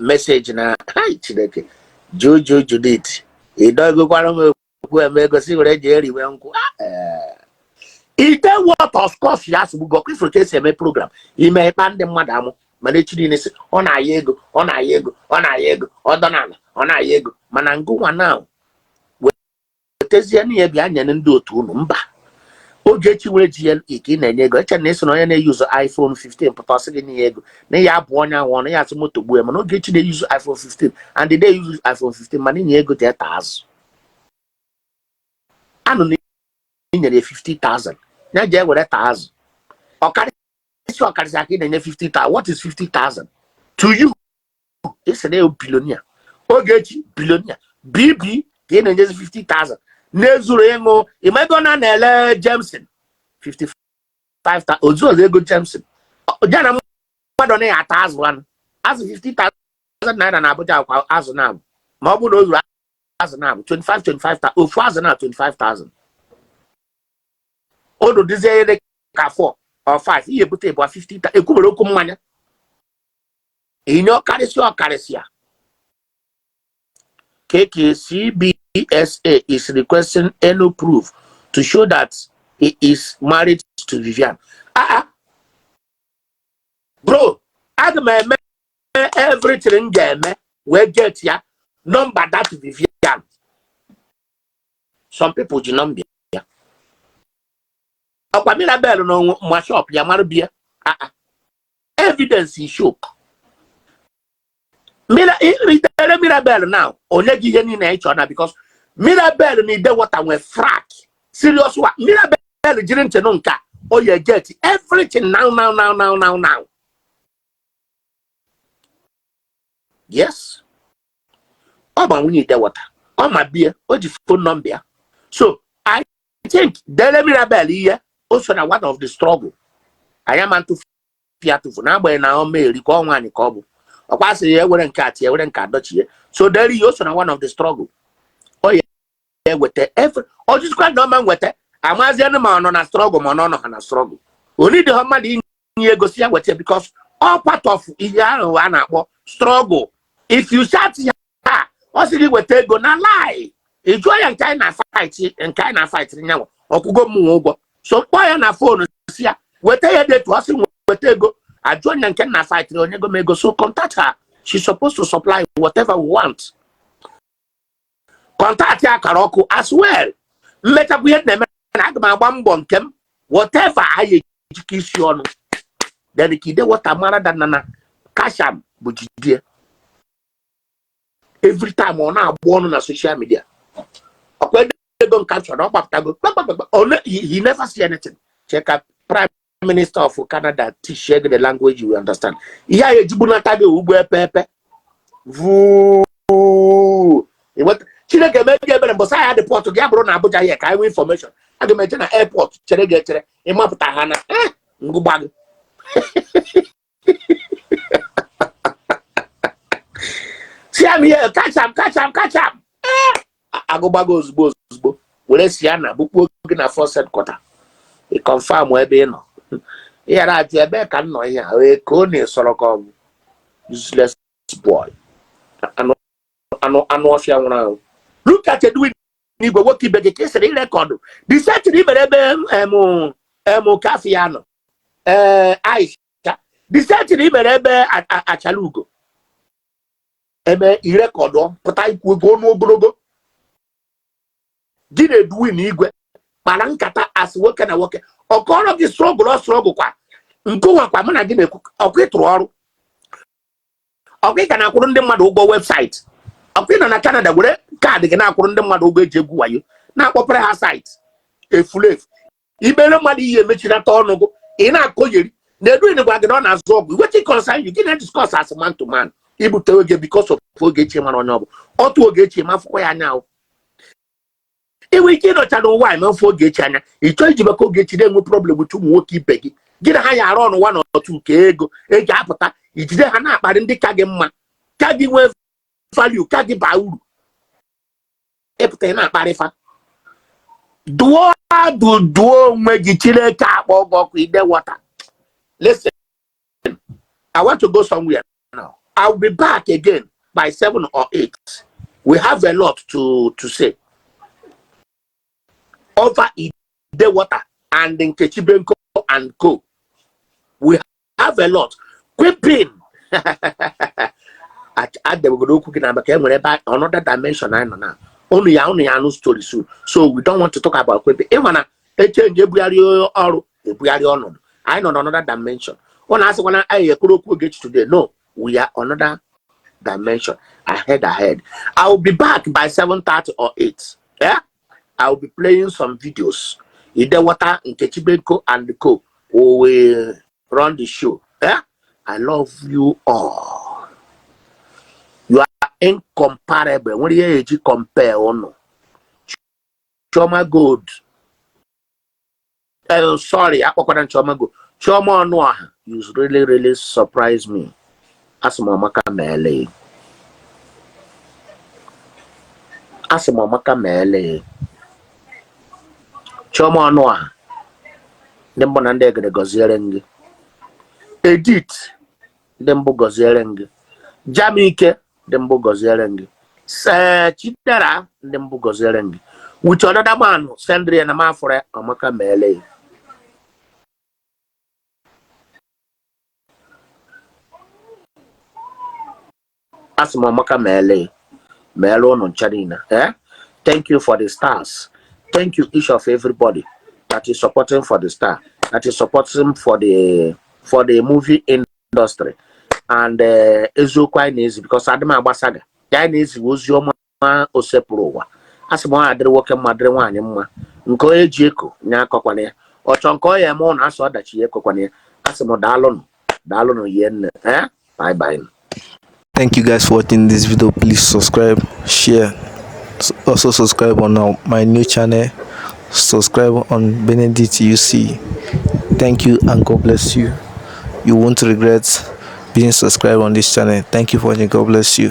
message na hai Chineke Jojo Judith ịdọgokwara m okwu eme egosi were ji eriwe nkwụ. Ah, ide what of course ya asụgbugo ọkụ ifuru ka esi eme program ime ịkpa ndị mmadụ amụ. Mana echi niile sị ọ na-aya ego, ọ na-aya ego, ọ na-aya ego, ọ dọ n'ala, ọ na-aya ego. Mana ngụnwa na wetazie n'ihe bịa nyere ndị otu unu mba. Ogechi nwere GLE ka ị na-enye ego, eche na ịsị na onye na-eyuzu iPhone 15 pụta ọsị gị n'ihe ego na ya abụ onye ahụ ọnụ ya asị moto gbuo ya. Mana Ogechi na-eyuzu iPhone 15 and the day use iPhone 15, mana inye ego jee taa azụ anụ na inyere ya 50,000 ya jee were taa azụ. Ọkarịsị ọkarịsị aka ị na-enye 50,000. What is 50,000 to you? Ị na billionaire. Ogechi billionaire bb ka ị na-enyezi 50,000 na-ezuru ịṅụ. Ịma ego na na-ele Jameson 55,000 ozu ọzọ ego Jameson ya na mmadụ na ya ata azụ anụ azụ ₦50,000 na Abuja kwa azụ na-abụ. Ma ọ bụrụ na o zuru azụ na abụ 25 25, ofu azụ na 25,000, unu dịzie ihe ka 4 or 5, ihe ebute ịbụa 50. Ekwubere okwu mmanya inye ọkarịsịa ọkarịsịa. KKCBSA is requesting any proof to show that he is married to Vivian. Ah, ah. Bro, aga m eme everything m ga-eme wee get ya number that Vivian. Some people ji number ya. Ọkwa Mirabel na ma shop ya mara bịa. Ah, ah. Evidence is shook. Mira, itere Mirabel now, onye gị ihe niile ị chọrọ na because Mirabel na Idewata nwee frak serious wa. Mirabel jiri ntị nụ nke a, o ya get everything now now now now now now. Yes, ọ ma nwunye Idewata, ọ ma bie, o ji phone number ya. So I think dere Mirabel ihe o so na one of the struggle anyị ama ntụfu ya atụfu, n'agbanyeghị na ọ ma eri ka ọ nwaanyị ka ọ bụ ọkwa sị ya ewere nke a tie, ewere nke adọchie. So dere ihe o so na one of the struggle, ọ ya eweta every ọjụjụkwa na ọma nweta amazianụ ma ọ nọ na struggle ma ọ nọ ha na struggle. Only dị ha mmadụ inye ego si ya weta because all part of ihe ahụ a na-akpọ struggle. If you shout ya, ọ sị gị weta ego na lie. Ị jụọ ya nke anyị na fight, nke anyị na fight nyanwa ọkwụgo m nwe ụgwọ. So mkpọ ya na phone si ya weta ya detu, ọ sị weta ego. Ajụọ ya nke na fight onye go m ego. So contact her, she's supposed to supply whatever we want. Contact ya akara ọkụ as well. Mmechakwa ihe na-eme na aga m agba mbọ nke m, whatever anyị ejikọ isi ọnụ. Then ka Idewata mara da na kasham bụ jidie. Every time ọ na-agba ọnụ na social media, ọkwa ego nke chọrọ ọ gbapụtago gbagbagbagba. He never see anything. Check out Prime Minister of Canada teach you the language you will understand. Ihe a ejigbunata gị ugbo epe epe vuu. Chineke mee gị ebere mbọsị ahịa deport gị abụrụ na Abuja here ka anyị nwee information. Aga m eje na airport chere gị echere ịmapụta ha na ngụgba gị. See am here, catch am, catch am, catch am. Agụgba gị ozugbo ozugbo were si ya na bukpuo gị na first headquarter. Ị confirm ebe ị nọ. Ị ghara ajụ ebe ka m nọ ihe a wee ka ọ na-esọrọ ka ọ bụ useless boy. Anụ anụ anụ ọfịa nwụrụ anwụ. Look at Edwin Igwe, nwoke ibe gị ka ị sịrị ịrekọdụ the setting i mere ebe em em kafe ya nọ, ee, Aisha, the setting i mere ebe achala ugo ebe irekọdụ pụta ikwu ego ọnụ ogologo gị na Edwin Igwe kpara nkata asị nwoke na nwoke. Ọ kọrọ gị struggle, ọ struggle kwa nke kwa mụ na gị na-ekwu. Ọkwa ịtụrụ ọrụ, ọkwa ị ka na-akwụrụ ndị mmadụ ụgwọ website, ọkwa ị nọ na Canada were kaadị gị na-akwụrụ ndị mmadụ ụgwọ eji egwu wayo na-akpọpere ha site efulefu imere mmadụ ihe emechinata ọnụ gụ ị na-akọyeri na Edwin gwa gị na ọ na-azụ ọgwụ. Wetin concern you? Gị na discuss as man to man. Ibute oge because of Ogechi mara onye ọ bụ ọtụ Ogechi ma afụkwa ya anya ahụ. Inwe ike ịnọcha n'ụwa eme mfe Ogechi anya, ị chọọ iji maka Ogechi na-enwe problem with ụmụ nwoke ibe gị, gị na ha ya arụ ọnụ nwa na otu nke ego eji apụta ijide ha na-akparị ndị ka gị mma, ka gị nwee value, ka gị baa uru. Ịpụta ị na-akparị fa. Dụọ adụ, dụọ onwe gị. Chineke akpọ gị ọkụ. Idewata, listen, I want to go somewhere now. I'll be back again by 7 or 8. We have a lot to say over Idewata and Nkechi Benko and co. We have a lot. Quipping adebegoro okwu gị na maka enwere ebe another dimension anyị nọ na unu ya anụ story soon. So we don't want to talk about quipping. Ịma na echenji ebugharị ọrụ ebugharị ọnọdụ anyị nọ na another dimension. Ụnụ asịkwana anyị ekwuru okwu Ogechi today. No, we are another dimension ahead ahead. I will be back by 7:30 or 8. Yeah, I will be playing some videos. Idewata, Nkechi Benko and co will run the show. Yeah, I love you all. You are incomparable. Nwere ihe eji compare unu. Chioma Gold, sorry, akpọkwara Chioma Gold, Chioma Ọnụọha, you really really surprise me. Asị m ọmaka meele. Asị m ọmaka meele. Chioma Ọnụọha, ndị mbụ na ndị egede gọziere m gị. Edith, ndị mbụ gọziere m gị. Jamike, ndị mbụ gọziere m gị. See Chidera, ndị mbụ gọziere m gị. With another man sendịrị ya na m afụrụ ya, ọmaka meele. Asị m ọmaka meele, meele ụnụ ncha niile. Eh? Thank you for the stars. Thank you each of everybody that is supporting for the star, that is supporting for the movie industry. And eziokwu anyị na-ezi, because adị m agbasaga ya, anyị na-ezi ozi ọma osepụrụ ụwa. Asị m ọ adịrị nwoke mma, dịrị nwaanyị mma. Nke onye ji eko nya akọkwana ya, ọ chọọ nke ọ ya eme ụnụ asị ọdachi ya ekokwana ya. Asị m daalụnụ, daalụnụ yie nne. Eh, bye bye. Thank you guys for watching this video. Please subscribe, share, also subscribe on my new channel. Subscribe on Benedict UC. Thank you and God bless you. You won't regret being subscribed on this channel. Thank you for watching. God bless you.